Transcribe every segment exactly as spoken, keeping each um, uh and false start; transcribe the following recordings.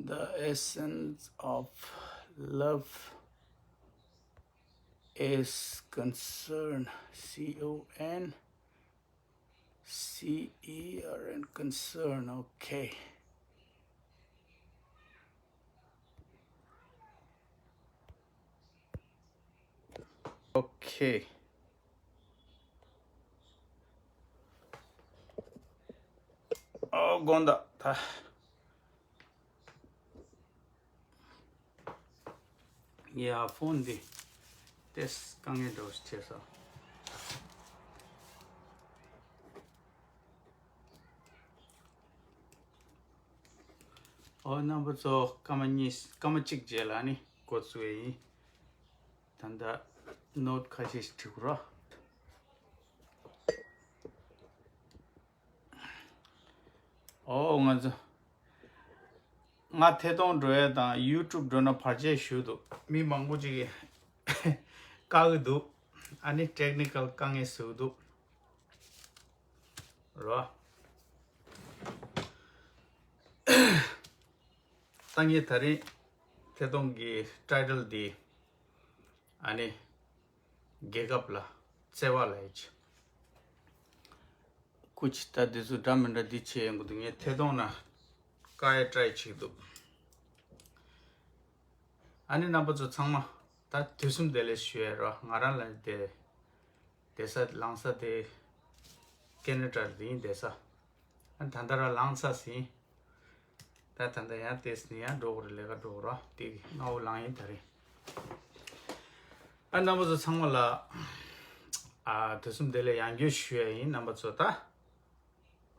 The essence of love is concern. C O N C E R N, concern. Okay. Okay. ཨོ། དགོངས་དག་ད། ཡ། ཕོན་འདི་ཏོག་ཙམ་དཀའ་ངལ་འདྲ་བོ་ཞིག་ཆགས་སོང་། ཨོ། རྣམ་པ་ཚོ་སྐར་མ་གཉིས། སྐར་མ་གཅིག་རྗེས་ལ་ནི་འགོ་བཙུགས་ཡས་ཡིན། ད་ལྟ་ནོཊ་ཁ་ཤས་ཤིག་བྲིས་དགོས་ར། ཨོ། ང་ཚོ། ང་ཐད་གཏོང་འགྲོ་ཡས་དང་ཡུ་ཊུབ་འགྲོ་ན་བར་ཆད་ཞུགས་འདུག་མི་མང་པོ་ཅིག་གིས་བཀག་གི་འདུག་ཨ་ནི་ཊེག་ནི་ཀལ་དཀའ་ངལ་བཟོ་གི་འདུག་རོ། ད་ངས་ད་རིང་ཐད་གཏོང་གི་ཊའི་ཊལ་འདི། ཨ་ནི། རྒྱལ་ཁབ་ལ་བརྩེ་བ་ལབ་ཡས་ཅིག་སྐུ་མཁྱེན། ད་འདི་ཚོ་འདྲ་མི་འདྲ་འདི་བྱས་ཡོང་གི་འདུག་ངས་ཐད་གཏོང་ནང་བཀག་ཡས་ཊའི་བྱེད་ཀྱི་འདུག་ཨ་ནི་རྣམ་པ་ཚོ་ཚང་མ་ད་དུས་གསུམ་བདེ་ལེགས་ཞུ་ཡས་རོ། ང་རང་ལ་དེ་བསྡད་ས་ལངས་ས་དེ་ཀེ་ན་ཌ་ལ་དེ་ཡིན་བསྡད་ས། ཨ་ནི་ད་ལྟ་རང་ལངས་ས་ཟིན། ད་ད་ལྟ་ཡང་ཏོག་ཙམ་ནས་ཡང་འགྲོ་དགོས་རེད། ལས་ཀ་འགྲོ་དགོས་ར། དེ་གི་སྔ་པོ་ལངས་ཡིན་ད་རེད། ཨ། རྣམ་པ་ཚོ་ཚང་མ་ལ། ཨ། དུས་གསུམ་བདེ་ལེགས་ཡང་བསྐྱར་ཞུ་ཡས་ཡིན། རྣམ་པ་ཚོ་ད།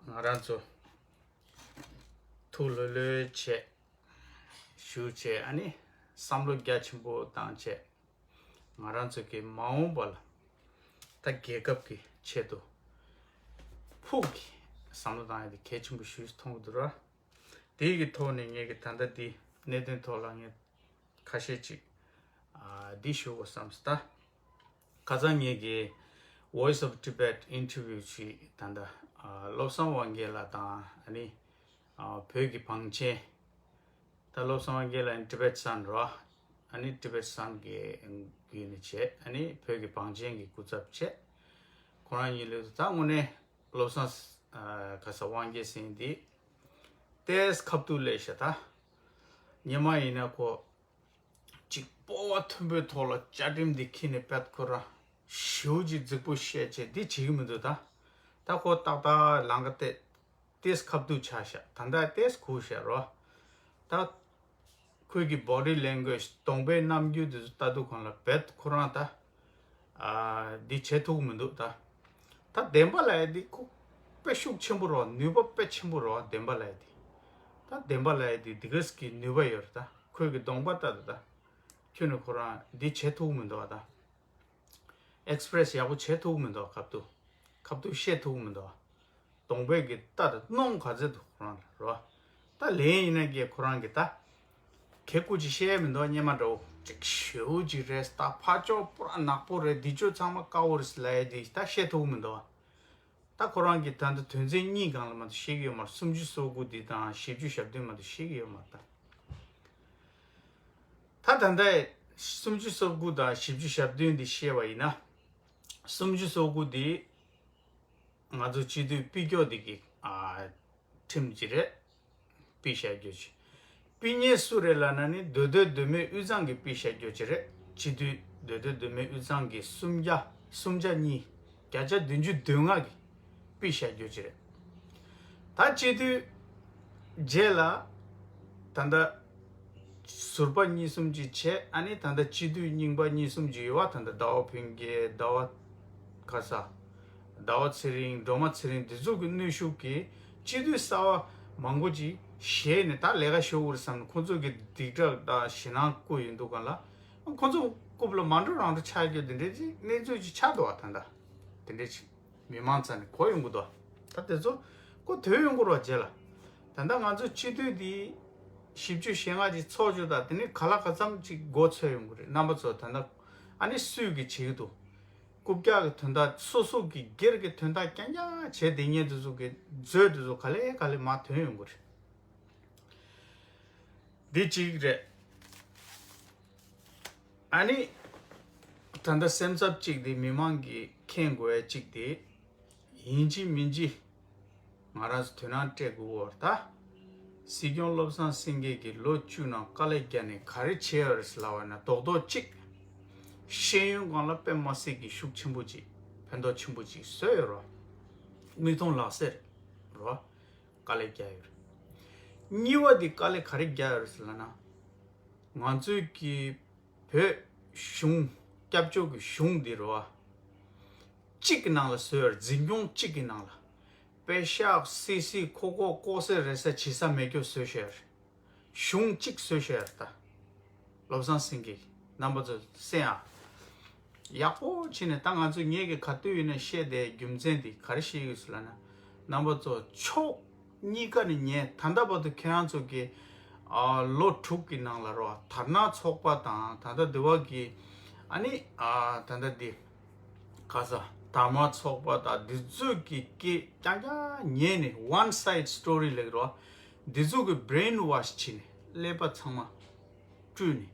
ང་རང་ཚོ་ཐུགས་ལྷོད་ལྷོད་བྱས། བཞུགས་བྱས། ཨ་ནི་བསམ་བློ་རྒྱ་ཆེན་པོ་བཏང་བྱས། ང་རང་ཚོ་གི་མ་འོངས་པ་ལ་ད་རྒྱལ་ཁབ་ཀྱི་ཆེད་དུ་ཕུགས་ཀྱི་བསམ་བློ་བཏང་ཡ་དེ་གལ་ཆེན་པོ་ཞིག་མཐོང་གི་འདུག་ར། དེའི་གི་ཐོག་ནས་ངས་ཀྱི་ད་ལྟ་འདི་གནད་དོན་ཐོག་ལ་ངས་ཁ་ཤས་ཅིག་ཨ། འདི་ཞུ་དགོས་བསམས་སོང་ད། ཁ་སང་ངས་ཀྱི་Voice of Tibet interview ཅིག་ད་ལྟ། ཨ། བློ་བཟང་དབང་རྒྱལ་ལགས་དང་། ཨ་ནི། ཨ། བོད་ཀྱི་བང་ཆེན། ད་བློ་བཟང་དབང་རྒྱལ་ལགས་ནི་ཊི་བེཊ་སན་རོ། ཨ་ནི་ཊི་བེཊ་སན་གྱི་བརྒྱུད་ནས་བྱས། ཨ་ནི་བོད་ཀྱི་བང་ཆེན་གྱི་སྐུ་ཚབ་བྱས། ཁོ་རང་གཉིས་ལོས་ད་དངོས་གནས་བློ་བཟང་། ཨ། ག་ས། དབང་རྒྱལ་ཟེར་མཁན་འདི་ཏོག་ཙམ་ཁ་ཐུག་ལས་ཤ་ད། སྔོན་མ་ཡིན་ན་ཁོ་ཅིག་སྤོབས་པ་མཐོན་པོའི་ཐོག་ལ་བཅའ་ཁྲིམས་འདི་འཁྱེར་ནས་དཔེ་ཁོ་རང་ཞེ་པོ་ཅིག་རྫིག་པོ་བཤད་བྱས་འདི་བྱེད་ཀྱི་མི་འདུག་ད། ད་ཁོ་ཏག་ཏག་ལམ་ཁ་གཏད། ཏོག་ཙམ་ཁ་ཐུག་ཆགས་ཤག་ད་ལྟ་ཏོག་ཙམ་གུག་ཤག་རོ། ད་ཁོའི་གི་body language། གདོང་པའི་རྣམ་འགྱུར་དེ་ཚོ་ལྟ་དུས་སྒང་ལ་རྦད་ཁོ་རང་ད། ཨ། འདི་བྱེད་ཐུབ་ཀྱི་མི་འདུག་ད། ད་བདེན་པ་ལབ་ཡ་འདི་ཁོ་དཔེ་ཤུགས་ཆེན་པོ་རོ། ནུས་པ་དཔེ་ཆེན་པོ་རོ། བདེན་པ་ལབ་ཡ་འདི། ད་བདེན་པ་ལབ་ཡ་འདི་འདི་ག་ཙམ་གྱི་ནུས་པ་ཡོད་རེད། ད་ཁོའི་གི་གདོང་པ་ལྟ་དུས་ད། ཁྱོན་ནས་ཁོ་རང་འདི་བྱེད་ཐུབ་ཀྱི་མི་འདུག་ད། ཨེག་སི་པི་རེ་སི་ཡག་པོ་བྱེད་ཐུབ་ཀྱི་མི་འདུག་ཁ་ཐུག་ཁ་ཐུག་བཤད་ཐུབ་ཀྱི་མི་འདུག་གདོང་པའི་གི་ལྟ་དང་གནོང་ག་ཚད་འདུག་ཁོ་རང་ལ་རོ། ད་ལན་ཡིན་ན་གི་ཁོ་རང་གི་ད། གལ་སྐུ་ཅིག་བཤད་ཡ་མི་འདུག་སྔོན་མ་འདྲ་བོ་ཅིག་ཞེ་པོ་ཅིག་རེད། ད་ཕར་ཕྱོགས་པུ་ར་ནག་པོ་རེད། འདི་ཕྱོགས་ཚང་མ་དཀར་པོ་རེད་ལབ་ཡ་འདི་ད་བཤད་ཐུབ་ཀྱི་མི་འདུག་ད་ཁོ་རང་གི་ད་ལྟ་དོན་ཚན་གཉིས་སྒང་ལ་མ་གཏོགས་བཤད་ཀྱི་ཡོད་མ་རེད། སུམ་ཅུ་སོ་དགུ་འདི་དང་བཞི་བཅུ་ཞེ་བདུན་མ་གཏོགས་བཤད་ཀྱི་ཡོད་མ་རེད་ད། ད་ད་ལྟ་སུམ་ཅུ་སོ་དགུ་དང་བཞི་བཅུ་ཞེ་བདུན་འདི་བཤད་པ་ཡིན་ན། སུམ་ཅུ་སོ་དགུ་འདི་ང་ཚོ་སྤྱི་འཐུས་སྤུས་མགྱོགས་འདི་གི། ཨ། ཁྲིམས་ཅིག་རེད། སྤུས་བཤད་རྒྱུ་ཅིག་སྤུས་ཉེ་སུ་རེད་ལབ་ན་ནི་མདོ་སྟོད་མདོ་སྨད་དབུས་གཙང་གི་སྤུས་བཤད་རྒྱུ་ཅིག་རེད། སྤྱི་འཐུས་མདོ་སྟོད་མདོ་སྨད་དབུས་གཙང་གི་སུམ་བརྒྱ། སུམ་བརྒྱ་གཉིས། བརྒྱ་ཆ་བདུན་ཅུ་དོན་ལྔ་གི་སྤུས་བཤད་རྒྱུ་ཅིག་རེད། ད་སྤྱི་འཐུས་རྗེས་ལ་ད་ལྟ་ཟུར་པ་གཉིས་གསུམ་ཅིག་བྱས། ཨ་ནི་ད་ལྟ་སྤྱི་འཐུས་རྙིང་པ་གཉིས་གསུམ་ཅིག་ཡོད་པ། ད་ལྟ་ཟླ་བ་ཕུན་སྐྱིད། ཟླ་བ་ག་ས། ཟླ་བ་ཚེ་རིང་། སྒྲོལ་མ་ཚེ་རིང་། འདི་ཚོ་གི་གནོན་ཤུགས་ཀྱིས་སྤྱི་འཐུས་གསར་པ་མང་པོ་ཅིག་བཞེས་ནས་ད་ལས་ཀ་ཞུ་དགོས་རེད་བསམ་ནས་ཁོང་ཚོ་གི་སྡིགས་ར་དང་ཞེད་སྣང་བསྐུལ་ཡོང་དུས་སྒང་ལ། ཁོང་ཚོ་རྐུབ་ལ་མ་འགྲོ་རང་འགྲོ་ཆགས་རྒྱུ་དེ་འདྲའི་ཅིག་གནས་ཚུལ་ཅིག་ཆགས་འདུག་བ། ད་ལྟ་དེ་འདྲའི་ཅིག་མི་མང་རྩ་ནས་གོ་ཡོང་གི་འདུག་ད་དེ་ཚོ་གོ་ཐོས་ཡོང་གི་རེད་བ། རྗེས་ལ་ད་ལྟ་ང་ཚོ་སྤྱི་འཐུས་འདི་བཞི་བཅུ་ཞེ་ལྔ་ཅིག་ཚོགས་རྒྱུ་དང་། དེ་ནས་ག་ལ་ག་ཙམ་ཅིག་མགོ་ཚོས་ཡོང་གི་རེད། རྣམ་པ་ཚོ་ད་ལྟ་ཨ་ནི་སུས་གི་བྱེད་ཀྱི་འདུག་རྐུབ་བཀྱག་གི་དོན་དག་སོ་སོ་གི་སྒེར་གྱི་དོན་དག་རྐྱང་རྐྱང་བྱས་བསྡད་མཁན་དེ་ཚོ་གི་མཛོད་དེ་ཚོ་ག་ལེ་ག་ལེ་མར་ཐོན་ཡོང་གི་རེད། འདི་གཅིག་རེད། ཨ་ནི། ད་ལྟ་སེམས་འཚབ་གཅིག་དེ་མི་མང་གིས་མཁྱེན་དགོས་ཡ་གཅིག་དེ། ཡིན་གཅིག་མིན་གཅིག་ང་རང་ཚོ་དོ་སྣང་སྤྲད་དགོས་པ་རེད་ད། སྲིད་སྐྱོང་བློ་བཟང་སེང་གེ་གིས་ལོ་བཅུ་ནང་དཀའ་ལས་བརྒྱབ་ནས་ག་རེ་བྱས་ཡོད་རེད་ཟེར་ལབ་པ་ན་རྡོག་རྡོག་གཅིག་ཤེས་ཡོན་སྒང་ལ་དཔེ་མ་སྲིད་ཀྱི་ཤུགས་ཆེན་པོ་གཅིག་ཕན་ཐོགས་ཆེན་པོ་གཅིག་བཟོས་ཡོད་རེད། མིག་མཐོང་ལག་ཟེར་རེད། དཀའ་ལས་བརྒྱབ་ཡོད་རེད། གཉིས་པ་འདི་དཀའ་ལས་ག་རེ་བརྒྱབ་ཡོད་རེད་ཟེར་ལབ་ན། ང་ཚོའི་གི་བོད་གཞུང་སྐྱབས་བཅོལ་གྱི་གཞུང་འདི་རེད་བ། གཅིག་གི་ནང་ལ་བཟོས་ཡོད་རེད། འཛིན་སྐྱོང་གཅིག་གི་ནང་ལ། པེ་ཤག་སི་སི་ཁོ་ཁོ་ལྐོག་ཟ་རེ་ཟ་བྱེད་ས་མེད་རྒྱུ་བཟོས་བཞག་ཡོད་རེད། གཞུང་གཅིག་བཟོས་བཞག་ཡོད་རེད་ད། བློ་བཟང་སེང་གེ་རྣམ་པ་ཚོ་གསན་ཨ། ཡག་པོ་བྱས་ནས་ད་ང་ཚོ་ངེད་ཀྱི་ག་དུས་ཡིན་ན་བཤད་དེ་རྒྱུ་མཚན་འདི་ག་རེ་བཤད་ཡོད་ཟེར་ལབ་ན། རྣམ་པ་ཚོ་ཕྱོགས་གཉིས་ཀ་ནས་ཉན། ད་ལྟ་བར་དུ་ཁྱེད་རང་ཚོ་གི་ཨ་ལོ་དྲུག་གི་ནང་ལ་རོ་དར་ནག་ཚོགས་པ་དང་ད་ལྟ་འདི་བ་གི་ཨ་ནི་ཨ་ད་ལྟ་འདི་ག་ས་དར་མ་ཚོགས་པ་དང་འདི་ཚོས་ཀྱི་སྐད་རྐྱང་རྐྱང་ཉན་ནས་one side story ལབ་ཀྱི་རོ། འདི་ཚོ་གི་brainwash བྱས་ནས་ཀླད་པ་ཚང་མ་བཀྲུས་ནས་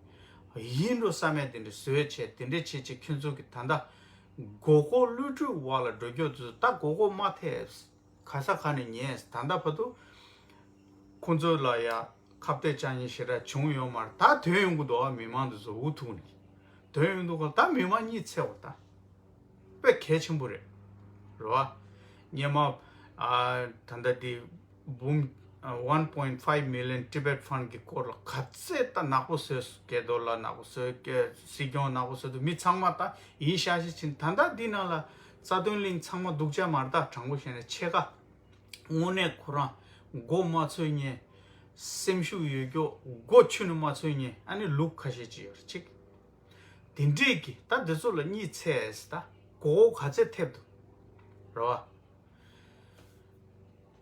ཡིན་འགྲོ་བསམ་ཡས་དེ་འདྲ་བཟོས་བྱས་དེ་འདྲ་བྱས་བྱས་ཁྱོད་ཚོ་གི་ད་ལྟ་མགོ་སྐོར་གློད་གྲོལ་བར་ལ་འགྲོ་རྒྱུ་དེ་ཚོ་ད་མགོ་སྐོར་མ་ཐེབས། ག་ས་ག་ནས་ཉན། ད་ལྟ་བར་དུ་ཁོང་ཚོ་ལ་ཡ་ཁ་གཏད་གཅོག་མཁན་ཞེ་དྲག་བྱུང་ཡོད་མ་རེད། ད་ཐོན་ཡོང་གི་འདུག་ཨ། མི་མང་དེ་ཚོ་འུ་ཐུག་ནས་ཐོན་ཡོང་འདུག་ག་ད་མི་མང་གཉིད་ཚད་པ་ད་དཔེ་གལ་ཆེན་པོ་རེད། རེད་བ། སྔོན་མ་ཨ་ད་ལྟ་དེ་འབུམ་ཨ་one point five million Tibet Fund གི་སྐོར་ལ་ག་ཚད་ད་ནག་པོ་བཟོས། སྐལ་རྡོར་ལགས་ནག་པོ་བཟོས། སྐལ་སྲིད་སྐྱོང་ནག་པོ་བཟོས་འདུག་མི་ཚང་མ་ད་ཡིན་ཤག་ཤག་ཕྱིན། ད་ལྟ་འདི་ནང་ལ་རྩ་དོན་གླིང་ཚང་མ་སྡུག་ཅག་མ་རེད། ད་དྲང་པོ་བཤད་ན་ཕྱེད་ཀ་དངོས་གནས་ཁོ་རང་མགོ་མ་ཚོས་མཁན། སེམས་ཤུགས་ཡོད་རྒྱུ་མགོ་ཆུ་ནས་མ་ཚོས་མཁན་ཨ་ནི་ལུག་ཁ་ཤས་ཅིག་ཡོད་རེད་ཅིག་དེ་འདྲས་ཀྱི་ད་འདི་ཚོ་ལ་གཉིད་ཚད་ད་མགོ་སྐོར་ག་ཚད་ཐེབས་འདུག་རེད་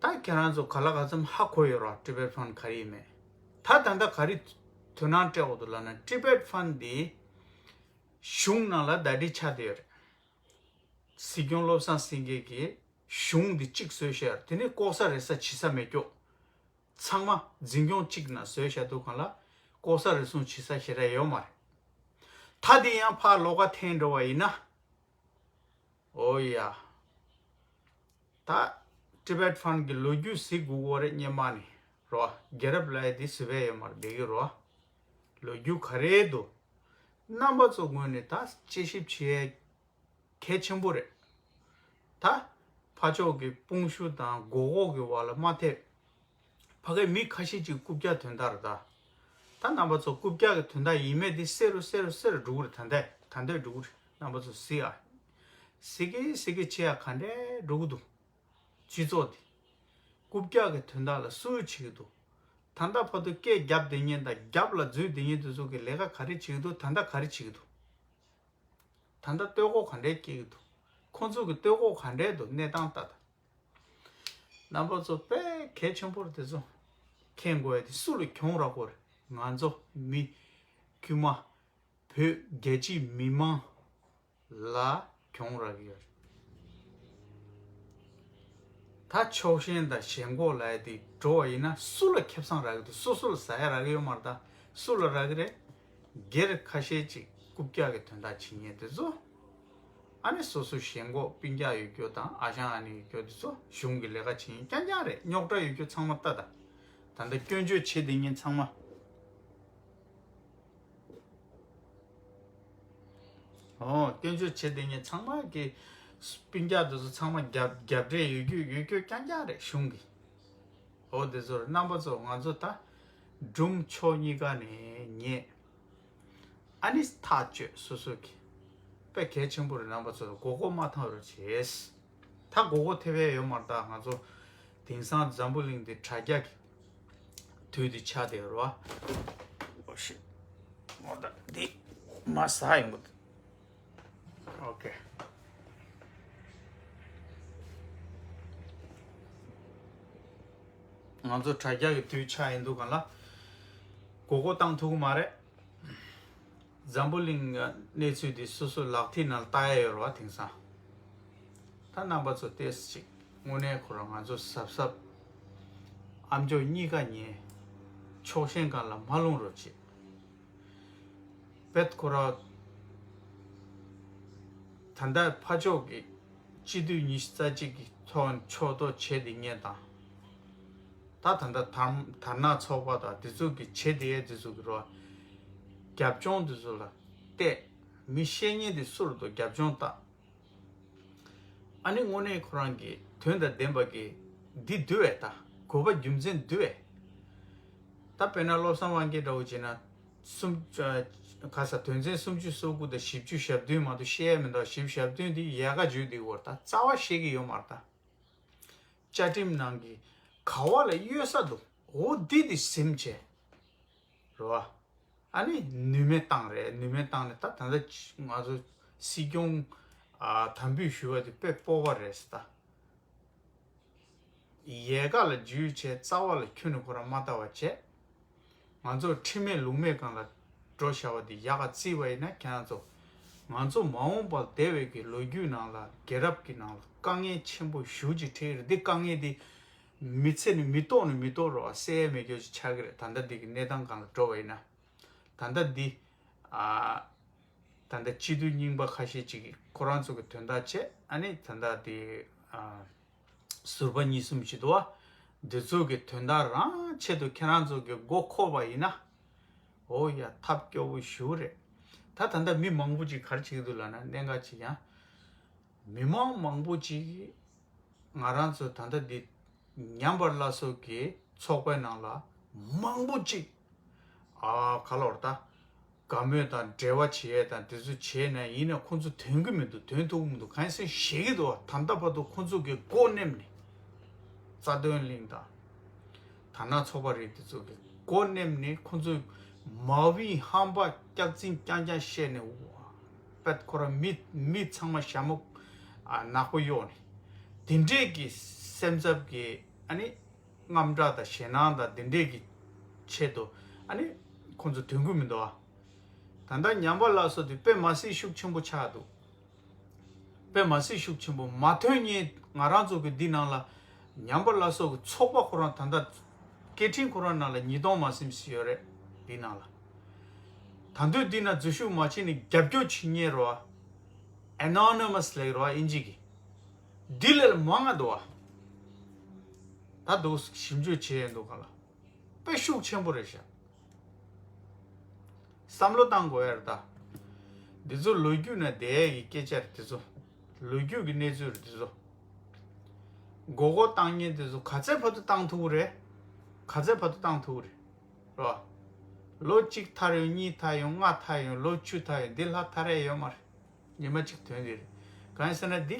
བ། ད་ཁྱེད་རང་ཚོ་ག་ལ་ག་ཚོད་ཧ་གོ་ཡོད་རེད་བ། Tibet Fund ག་རེ་ཡིན་མེད། ད་ད་ལྟ་ག་རེ་དོ་སྣང་སྤྲད་འོ་འདུག་ལབ་ན། Tibet Fund འདི་གཞུང་ནང་ལ་ཟླ་སྒྲིལ་ཆགས་བསྡད་ཡོད་རེད། སྲིད་སྐྱོང་བློ་བཟང་སེང་གེ་གིས་གཞུང་འདི་གཅིག་བཟོས་བཞག་དེ་ནས་ལྐོག་ཟ་རེ་ཟ་བྱེད་ས་མེད་རྒྱུ། ཚང་མ་འཛིན་སྐྱོང་གཅིག་ནང་བཟོས་བཞག་འདུག་གང་ལ་ལྐོག་ཟ་རེ་ཟུང་བྱེད་ས་ཞེ་དྲག་ཡོད་མ་རེད། ད་དེ་ཡང་ཕར་ལོགས་ཀ་འཐེན་འགྲོ་བ་ཡིན་ན། ཨོ་ཡ། ད་Tibet Fund གི་ལོ་རྒྱུས་གཟིགས་དགོས་ཀྱི་རེད། སྔོན་མ་ནས་རོ། རྒྱལ་རབས་ལབ་ཡ་དེ་གཟིགས་པ་ཡོད་མ་རེད། བསྡད་ཀྱི་རོ། ལོ་རྒྱུས་ག་རེ་འདུག་རྣམ་པ་ཚོ་ངོས་ནས་ད་དཔྱད་ཞིབ་བྱེད་ཡ་གལ་ཆེན་པོ་རེད། ད་ཕར་ཕྱོགས་ཀྱི་དཔུང་ཤུགས་དང་མགོ་སྐོར་གྱི་བར་ལ་མ་ཐེབས། ཕ་གིའི་མི་ཁ་ཤས་ཅིག་རྐུབ་བཀྱག་དོན་དག་རེད་ད། ད་རྣམ་པ་ཚོ་རྐུབ་བཀྱག་གི་དོན་དག་ཡིན་མེད་དེ་གསལ་རུ་གསལ་རུ་གསལ་རུ་འགྲོ་གི་རེད། ད་ལྟ་ད་ལྟ་འགྲོ་གི་རེད། རྣམ་པ་ཚོ་གཟིགས་ཨ། གཟིགས་ཀྱི་གཟིགས་ཀྱི་བྱེད་ཡ་ག་འདྲས་འགྲོ་གི་འདུག་སྤྱི་ཚོགས་དེ་རྐུབ་བཀྱག་གི་དོན་དག་ལ་སུས་བྱེད་ཀྱི་འདུག་ད་ལྟ་བར་དུ་སྐད་རྒྱབ་བསྡད་མཁན་དང་རྒྱབ་ལ་འཛུལ་བསྡད་མཁན་དེ་ཚོ་གི་ལས་ཀ་ག་རེ་བྱེད་ཀྱི་འདུག་ད་ལྟ་ག་རེ་བྱེད་ཀྱི་འདུག་ད་ལྟ་ལྟོས་གོ་ག་འདྲས་སྐྱེ་གི་འདུག་ཁོང་ཚོ་གི་ལྟོས་གོ་ག་འདྲས་འདུག་གནས་སྟངས་ལྟ་ད། རྣམ་པ་ཚོ་དཔེ་གལ་ཆེན་པོ་རེད། དེ་ཚོ་མཁྱེན་དགོས་ཡ་དེ་སུ་ལ་གྱོང་རག་གོ་རེད། ང་ཚོ་མི་དཀྱུས་མ་བོད་རྒྱལ་སྤྱིའི་མི་མང་ལ་གྱོང་རག་གི་ཡོད་རེད། ད་ཕྱོགས་ཞེན་དང་ཞེན་ཁོག་ལབ་ཡ་དེ་འགྲོ་བ་ཡིན་ན་སུ་ལ་ཁེ་བཟང་རག་གི་འདུག་སོ་སོ་ལ་ཟ་ཡ་རག་གི་ཡོད་མ་རེད་ད། སུ་ལ་རག་གི་རེད། སྒེར་ཁ་ཤས་ཅིག་རྐུབ་བཀྱག་གི་དོན་དག་བྱེད་མཁན་དེ་ཚོ། ཨ་ནི་སོ་སོ་ཞེན་ཁོག་སྤུན་ཀྱག་ཡོད་རྒྱུ་དང་ཨ་ཞང་ཨ་ནེ་ཡོད་རྒྱུ་དེ་ཚོ་གཞུང་གི་ལས་ཀ་བྱེད་མཁན་རྐྱང་རྐྱང་རེད། རྙོག་དྲ་ཡོད་རྒྱུ་ཚང་མ་ལྟ་ད། ད་ལྟ་སྐྱོན་བརྗོད་བྱེད་བསྡད་མཁན་ཚང་མ། ཨོ། སྐྱོན་བརྗོད་བྱེད་བསྡད་མཁན་ཚང་མ་གི་སྤུན་ཀྱག་དེ་ཚོ་ཚང་མ་རྒྱབ་རྒྱབ་འབྲས་ཡོད་རྒྱུ་ཡོད་རྒྱུ་རྐྱང་རྐྱང་རེད་གཞུང་གི། ཨོ་དེ་ཚོར་རྣམ་པ་ཚོ་ང་ཚོ་ད་སྒྲུང་ཕྱོགས་གཉིས་ཀ་ནས་ཉན། ཨ་ནི་ཐག་གཅོད་སོ་སོ་གི། དཔེ་གལ་ཆེན་པོ་རེད། རྣམ་པ་ཚོ་མགོ་སྐོར་མ་ཐེབས་རོགས་བྱེད། ད་མགོ་སྐོར་ཐེབས་ཡས་ཡོད་མ་རེད། ད་ང་ཚོ་དེང་སང་འཛམ་བུ་གླིང་འདི་དྲ་རྒྱ་གི་དུས་འདི་ཆགས་བསྡད་ཡོད་རེད་བ། ཨོ་ཤི། ངོ་ད་འདི་མ་ཟ་ཡོང་གི་འདུག་ཨོ་ཀེ། ང་ཚོ་དྲ་རྒྱ་གི་དུས་ཆགས་ཡིན་འདུག་ག་ལ། མགོ་སྐོར་བཏང་ཐུབ་ཀྱི་མ་རེད། འཛམ་བུ་གླིང་གི་གནས་ཚུལ་འདི་སོ་སོ་ལག་མཐིལ་ནང་ལྟ་ཡ་ཡོད་རེད་བ་དེང་སང་། ད་རྣམ་པ་ཚོ་ཏོག་ཙམ་ཅིག་དངོས་གནས་ཁོ་རང་ང་ཚོ་གཟབ་གཟབ། ཨ་མཆོག་གཉིས་ཀ་ཉན། ཕྱོགས་ཞེན་སྒང་ལ་མ་ལྷུང་རོགས་བྱེད། བེད་ཁོ་ར་ད་ལྟ་ཕར་ཕྱོགས་ཀྱི་སྤྱི་འཐུས་ཉི་ཤུ་རྩ་གཅིག་གི་ཐོག་ཕྱོགས་གཏོགས་བྱེད་དེ་ཉན་དང་། ད་ད་ལྟ་དར་དར་ནག་ཚོགས་པ་དང་དེ་ཚོ་གི་བྱེད་དེ་ཡས་དེ་ཚོ་གི་རོགས། རྒྱབ་ལྗོངས་དེ་ཚོ་ལ་བལྟས། མི་བཤད་མཁན་དེ་སུ་རེད་འདུག་རྒྱབ་ལྗོངས་ལྟ། ཨ་ནི་དངོས་གནས་ཁོ་རང་གི་དོན་དང་ལྡན་པ་གི་འདི་འདུལ་བས་ད་དགོས་པ་རྒྱུ་མཚན་འདུལ་བས། ད་དཔེར་ན་བློ་བཟང་དབང་རྒྱལ་འདྲ་བོ་བྱས་ན། སུམ་ཨ་ག་ས་དོན་ཚན་སུམ་ཅུ་སོ་དགུ་དང་བཞི་བཅུ་ཞེ་བདུན་མ་གཏོགས་བཤད་ཡ་མི་འདུག་བཞི་བཅུ་ཞེ་བདུན་འདི་ཡལ་ག་བརྗོད་འདི་བོར་ད་རྩ་བ་བཤད་ཀྱི་ཡོད་མ་རེད་ད། བཅའ་ཁྲིམས་ནང་གི་ག་བ་ལ་གཡོལ་ས་འདུག་འོ་འདི་འདི་ཟིན་བྱས། རེད་བ། ཨ་ནི་ནུས་མེད་བཏང་རེད། ནུས་མེད་བཏང་ནས་ད་ད་ལྟ་ང་ཚོ་སྲིད་སྐྱོང་ཨ་དམ་འབུལ་ཞུ་བ་དེ་དཔེ་སྤོབས་པ་རེད་ཟེར་ད། ཡལ་ག་ལ་འཇུས་བྱས་རྩ་བ་ལ་ཁྱོན་ནས་ཁོ་རང་མ་ལྟ་བ་བྱས། ང་ཚོ་ཁྲིམས་མེད་ལུགས་མེད་སྒང་ལ་འགྲོ་བཞག་པ་དེ་ཡག་ག་བརྩིས་པ་ཡིན་ན་ཁྱེད་རང་ཚོ། ང་ཚོ་མ་འོངས་པར་འདས་པའི་གི་ལོ་རྒྱུས་ནང་ལ་རྒྱལ་རབས་ཀྱི་ནང་ལ་དཀའ་ངལ་ཆེན་པོ་ཞེ་ཅིག་འཕྲད་ཀྱི་རེད། འདི་དཀའ་ངལ་འདི་མི་ཚེ་ནས་མི་ཐོག་ནས་མི་ཐོག་རོགས་སེལ་ཡ་མེད་རྒྱུ་ཅིག་ཆགས་ཀྱི་རེད། ད་ལྟ་འདི་གི་གནས་སྟངས་སྒང་ལ་འགྲོ་བ་ཡིན་ན། ད་ལྟ་འདི་ཨ་ད་ལྟ་སྤྱི་འཐུས་རྙིང་པ་ཁ་ཤས་ཅིག་གིས་ཁོ་རང་ཚོ་གི་དོན་དག་བྱས། ཨ་ནི་ད་ལྟ་འདི་ཨ་ཟུར་པ་གཉིས་གསུམ་ཅིག་འདུག་བ། འདི་ཚོ་གི་དོན་དག་རང་ཆེད་དུ་ཁྱེད་རང་ཚོ་གི་མགོ་འཁོར་བ་ཡིན་ན། འོ་ཡ་ཐབས་སྐྱོ་བོ་ཞེ་པོ་རེད། ད་ད་ལྟ་མི་མང་པོ་ཅིག་ག་རེ་བྱེད་ཀྱི་འདུག་ལབ་ན། གནད་འགག་ཅིག་ཡང་མི་མང་མང་པོ་ཅིག་གིས་ང་རང་ཚོ་ད་ལྟ་འདི་ཉམས་པ་སླར་གསོ་གི་ཚོགས་པའི་ནང་ལ་མང་པོ་ཅིག་ཨ་ག་ལབ་རེད་ད། དགའ་མོས་དང་འབྲེལ་བ་བྱེད་ཡས་དང་དེ་ཚོ་བྱས་ནས་ཡིན་ན་ཁོང་ཚོ་དོན་གྱི་མི་འདུག་དོན་ཐུབ་ཀྱི་མི་འདུག་གང་ཡིན་ཟེར་ན་ཞེད་ཀྱི་འདུག་བ། ད་ལྟ་བར་དུ་ཁོང་ཚོ་གི་མགོ་མནན་ནས། རྩ་དོན་གླིང་དང་། དར་ནག་ཚོགས་པ་རིགས་དེ་ཚོ་གི་མགོ་མནན་ནས་ཁོང་ཚོ་མ་བིན་ཧམ་པ་སྐྱག་རྫུན་རྐྱང་རྐྱང་བཤད་ནས། པད་ཁོ་ར་མི་མི་ཚང་མ་ཞྭ་མོ་ཨ་ནག་པོ་གཡོགས་ནས། དེ་འདྲས་ཀྱི་སེམས་འཚབ་ཀྱི་ཨ་ནི། དངངས་སྐྲག་དང་ཞེད་སྣང་དང་དེ་འདྲས་ཀྱི་ཆེད་དུ་ཨ་ནི་ཁོང་ཚོ་དོན་གྱི་མི་འདུག་ཨ། ད་ལྟ་ཉམས་པ་སླར་གསོ་དེ་དཔེ་མ་སྲིད་ཤུགས་ཆེན་པོ་ཆགས་འདུག་དཔེ་མ་སྲིད་ཤུགས་ཆེན་པོ་མ་ཐོན་ཉིན་ང་རང་ཚོ་གི་འདི་ནང་ལ་ཉམས་པ་སླར་གསོ་གི་ཚོགས་པ་ཁོ་རང་ད་ལྟ་སྐད་འཕྲིན་ཁོ་རང་ནང་ལ་ཉིས་སྟོང་མ་ཟིན་ཞིག་ཡོད་རེད། འདི་ནང་ལ་ད་དུང་འདི་ན་འཛུལ་ཞུགས་མ་བྱས་ནས་རྒྱབ་སྐྱོར་བྱེད་མཁན་རེད་བ། Anonymous ལབ་ཀྱི་རེད་བ་ཨིན་ཇི་གི། འདི་ལས་མང་ང་འདུག་བ། ད་འདུག་ཞིབ་འཇུག་བྱས་ཡོད་འདུག་ག་ལ། དཔེ་ཤུགས་ཆེན་པོ་རེད་ཤག་བསམ་བློ་བཏང་དགོས་ཡ་རེད་ད། འདི་ཚོ་ལོ་རྒྱུས་ནང་བསྡད་ཡ་གི་སྐད་ཆ་རེད་འདི་ཚོ། ལོ་རྒྱུས་ཀྱི་གནས་ཚུལ་རེད་འདི་ཚོ། མགོ་སྐོར་བཏང་མཁན་འདི་ཚོ་ག་ཚད་བར་དུ་བཏང་ཐུབ་ཀྱི་རེད། ག་ཚད་བར་དུ་བཏང་ཐུབ་ཀྱི་རེད། རོ། ལོ་གཅིག་ཐར་ཡོང་། གཉིས་ཐར་ཡོང་། ལྔ་ཐར་ཡོང་། ལོ་བཅུ་ཐར་ཡོང་། འདི་ལྷག་ཐར་ཡ་ཡོད་མ་རེད། ཉི་མ་གཅིག་ཐོན་གྱི་རེད། གང་ཡིན་ཟེར་ན་འདི་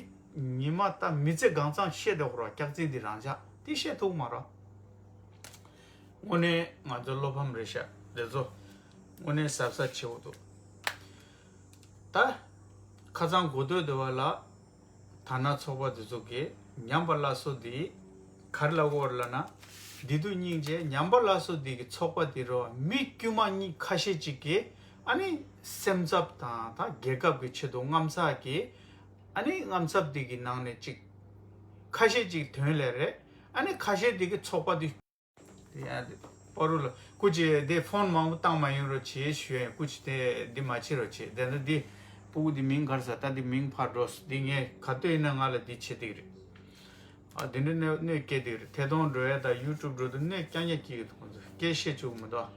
ཉི་མ་ད་མི་ཚེ་གང་ཚང་བཤད་འགྲོ་གི་རོ། སྐྱག་རྫུན་འདི་རང་ཅག་འདི་བཤད་ཐུབ་མ་རོ། དངོས་གནས་ང་ཚོ་བློ་ཕམ་རེད་ཤག་འདི་ཚོ། དངོས་གནས་གཟབ་གཟབ་བྱེད་དགོས་འདུག་ད་ཁ་སང་གོ་ཐོས་འདི་བ་ལ། དར་ནག་ཚོགས་པ་འདི་ཚོ་གིས་ཉམས་པ་སླར་གསོ་འདི་ག་རེ་ལབ་ཀྱི་ཡོད་རེད་ལབ་ན། བདེ་སྡུག་སྙིང་རྗེ། ཉམས་པ་སླར་གསོ་འདི་གི་ཚོགས་པ་འདི་རུ་མི་དཀྱུས་མ་གཉིས་ཁ་ཤས་ཅིག་གིས་ཨ་ནི་སེམས་འཚབ་དང་ད་རྒྱལ་ཁབ་ཀྱི་ཆེད་དུ་དངངས་འཚབ་ཀྱིས། ཨ་ནི་དངངས་འཚབ་འདི་གི་ནང་ནས་ཅིག་ཁ་ཤས་ཅིག་དོན་ལས་རེད། ཨ་ནི་ཁ་ཤས་འདི་གི་ཚོགས་པ་འདི། དེ་ཡང་དེ་པ་རུ་ལ་སྐུ་མཁྱེན་དེ་ཕོན་མང་པོ་བཏང་མ་ཡོང་རོགས་བྱེད་ཞུ་ཡ་ཡིན། སྐུ་མཁྱེན་དེ་འདི་མ་བྱེད་རོགས་བྱེད། དེ་འདྲ་འདི་སྤུ་གུ་འདི་མིང་ག་རེ་ཟེར། ད་འདི་མིང་ཕར་འགྲོ་སོང་། འདི་ངས་ག་དུས་ཡིན་ན་ང་ལ་འདི་བྱེད་བསྡད་ཀྱི་རེད། ཨ་འདི་འདྲ་གནོད་གནོད་སྐྱེལ་བསྡད་ཀྱི་རེད། ཐད་གཏོང་འགྲོ་ཡ་དང་ཡུ་ཊུབ་འགྲོ་དུས་གནོད་རྐྱང་རྐྱང་སྐྱེལ་གྱི་འདུག་ཁོང་ཚོས་སྐད་བཤད་བཅུག་གི་མི་འདུག་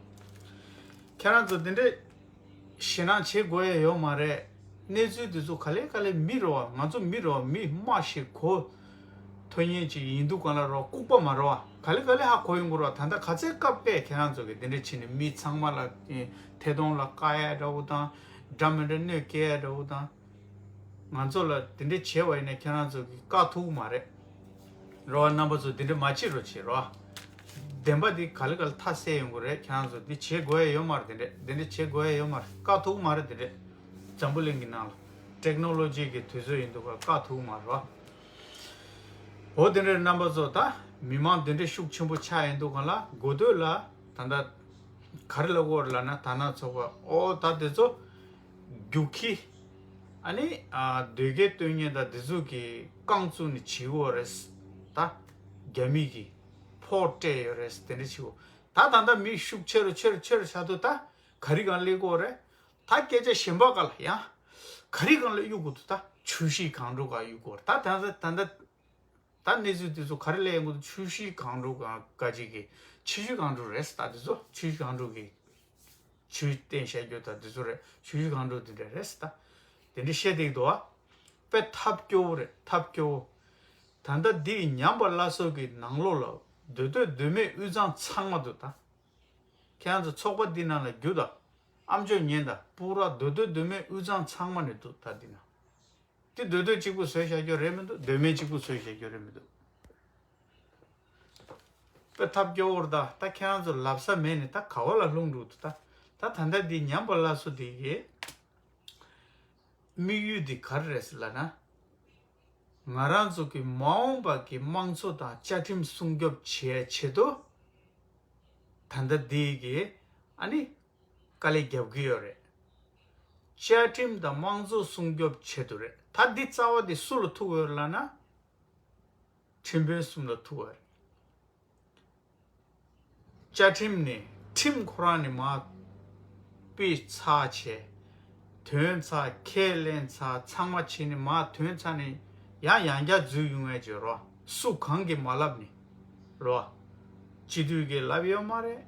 ཁྱེད་རང་ཚོ་འདི་འདྲས། ཞེད་སྣང་བྱེད་དགོས་ཡ་ཡོད་མ་རེད། གནས་ཚུལ་འདི་ཚོ་ག་ལེ་ག་ལེ་མི་རེད་བ། ང་ཚོ་མི་རེད་བ། མི་སྨྲ་ཤེས་གོ་ཐོས་མཁན་ཅིག་ཡིན་དུས་གང་ལ་རོ། ལྐུགས་པ་མ་རེད་བ། ག་ལེ་ག་ལེ་ཧ་གོ་ཡོང་གི་རེད་བ། ད་ལྟ་ག་ཚད་སྐབས་པས་ཁྱེད་རང་ཚོ་གི་འདི་འདྲ་བྱས་ནས་མི་ཚང་མ་ལ་ཐད་གཏོང་ལ་བཀག་ཡ་འདྲ་བོ་དང་། འདྲ་མི་འདྲ་གནོད་སྐྱེལ་ཡ་འདྲ་བོ་དང་། ང་ཚོ་ལ་དེ་འདྲ་བྱས་པ་ཡིན་ན་ཁྱེད་རང་ཚོ་གིས་བཀག་ཐུབ་ཀྱི་མ་རེད། རོ་བ། རྣམ་པ་ཚོ་དེ་འདྲ་མ་བྱེད་རོགས་བྱེད་རོ་བ། བདེན་པ་འདི་ག་ལེ་ག་ལེ་མཐའ་གསལ་ཡོང་གི་རེད། ཁྱེད་རང་ཚོ་འདི་བྱེད་དགོས་ཡ་ཡོད་མ་རེད། དེ་འདྲ་དེ་འདྲ་བྱེད་དགོས་ཡ་ཡོད་མ་རེད། བཀག་ཐུབ་ཀྱི་མ་རེད། དེ་འདྲ་འཛམ་བུ་གླིང་གི་ནང་ལ་ཊེག་ནོ་ལོ་ཇི་གི་དུས་ཚོད་ཡིན་དུས་ག་བཀག་ཐུབ་ཀྱི་མ་རེད་བ། འོ་དེ་འདྲ་རྣམ་པ་ཚོ། ད་མི་མང་དེ་འདྲ་ཤུགས་ཆེན་པོ་ཆགས་ཡིན་དུས་ག་ལ་གོ་ཐོས་ལ་ད་ལྟ་ག་རེ་ལབ་ཀྱི་ཡོད་རེད་ལབ་ན། དར་ནག་ཚོགས་པ། ཨོ་ད་དེ་ཚོ་རྒྱུག་ཁྱི། ཨ་ནི་ཨ་དོལ་རྒྱལ་སྟོན་མཁན་དང་དེ་ཚོ་གིས་རྐང་བཙུགས་ནས་བྱེད་ཀྱི་ཡོད་རེད། ད་རྒྱ་མི་གིས་ཕོགས་སྤྲད་ཡོད་རེད། དེ་འདྲ་བྱེད་ཀྱི་ཡོད། ད་ད་ལྟ་མི་ཤུགས་ཆེ་རུ་ཆེ་རུ་ཆེ་རུ་ཆགས་དུས་ད་ག་རི་སྒང་སླེབས་དགོས་རེད། ད་སྐད་ཆ་གཞན་པ་ག་ལ་ཡང་ག་རི་སྒང་ལ་གཡུག་དགོས་འདུག་ད་ཆུ་བཞི་སྒང་དྲུག་སྒང་གཡུག་དགོས་རེད། ད་ད་ད་ད་ད་ད་གནས་ཚུལ་དེ་ཚོ་ག་རེ་སླེབས་ཡོང་གི་འདུག་ཆུ་བཞི་སྒང་དྲུག་སྒང་ག་ཅིག་གི་ཆུ་བཞི་སྒང་དྲུག་རེད། ད་དེ་ཚོ་ཆུ་བཞི་སྒང་དྲུག་གི་ཆུ་བསྟན་བཤད་རྒྱུ་ད་དེ་ཚོ་རེད། ཆུ་བཞི་སྒང་དྲུག་དེ་འདྲ་རེད། ད་དེ་འདྲ་བཤད་བསྡད་ཀྱི་འདུག་ཨ། དཔེ་ཐབས་སྐྱོ་བོ་རེད། ཐབས་སྐྱོ་བོ། ད་ལྟ་འདི་ཉམས་པ་སླར་གསོ་གི་ནང་ལོགས་ལ་སྡོད་སྡོད་སྡོད་མེད་དབུས་གཙང་ཚང་མ་འདུག་ད་ཁྱེད་རང་ཚོ་ཚོགས་པ་འདི་ནང་ལ་རྒྱུགས་དང་། ཨམ་ཅོག་ཉན་དང་། སྤུ་ར་སྡོད་སྡོད་སྡོད་མེད་དབུས་གཙང་ཚང་མ་ནས་འདུག་ད་འདི་ན། དེ་སྡོད་སྡོད་གཅིག་པུ་བཟོས་བཞག་རྒྱུ་རེད་མི་འདུག་སྡོད་མེད་གཅིག་པུ་བཟོས་བཞག་རྒྱུ་རེད་མི་འདུག་དཔེ་ཐབས་སྐྱོ་བོར་ད་ད་ཁྱེད་རང་ཚོ་ལབ་ས་མེད་ནས་ད་ག་བ་ལ་ལྷུང་འགྲོ་འདུག་ད་ད་ད་ལྟ་འདི་ཉམས་པ་སླར་གསོ་འདི་གི་དམིགས་ཡུལ་འདི་ག་རེ་རེད་ཟེར་ལབ་ན། ང་རང་ཚོ་གི་མ་འོངས་པ་གི་དམངས་གཙོ་དང་བཅའ་ཁྲིམས་སྲུང་སྐྱོབ་བྱེད་ཆེད་དུ་ད་ལྟ་འདི་གི་ཨ་ནི་དཀའ་ལས་རྒྱབ་ཀྱི་ཡོད་རེད། བཅའ་ཁྲིམས་དང་དམངས་གཙོ་སྲུང་སྐྱོབ་ཆེད་དུ་རེད། ད་འདི་རྩ་བ་འདི་སུ་ལ་ཐུག་ཡོད་ལབ་ན། ཁྲིམས་དཔོན་གསུམ་ལ་ཐུག་པ་རེད། བཅའ་ཁྲིམས་ནི་ཁྲིམས་ཁོ་རང་ནི་མར་དཔེ་ཚར་བྱས། དོན་ཚར། ཁས་ལེན་ཚར། ཚང་མ་བྱས་ནི་མར་དོན་ཚར་ནི་ཡང་ཡང་བསྐྱར་འཛུལ་ཡོང་ཡས་ཅིག་རོ། སུ་གང་གིས་མ་ལབ་ནི་རོ། སྤྱི་འཐུས་ཀྱིས་ལབ་ཡོད་མ་རེད།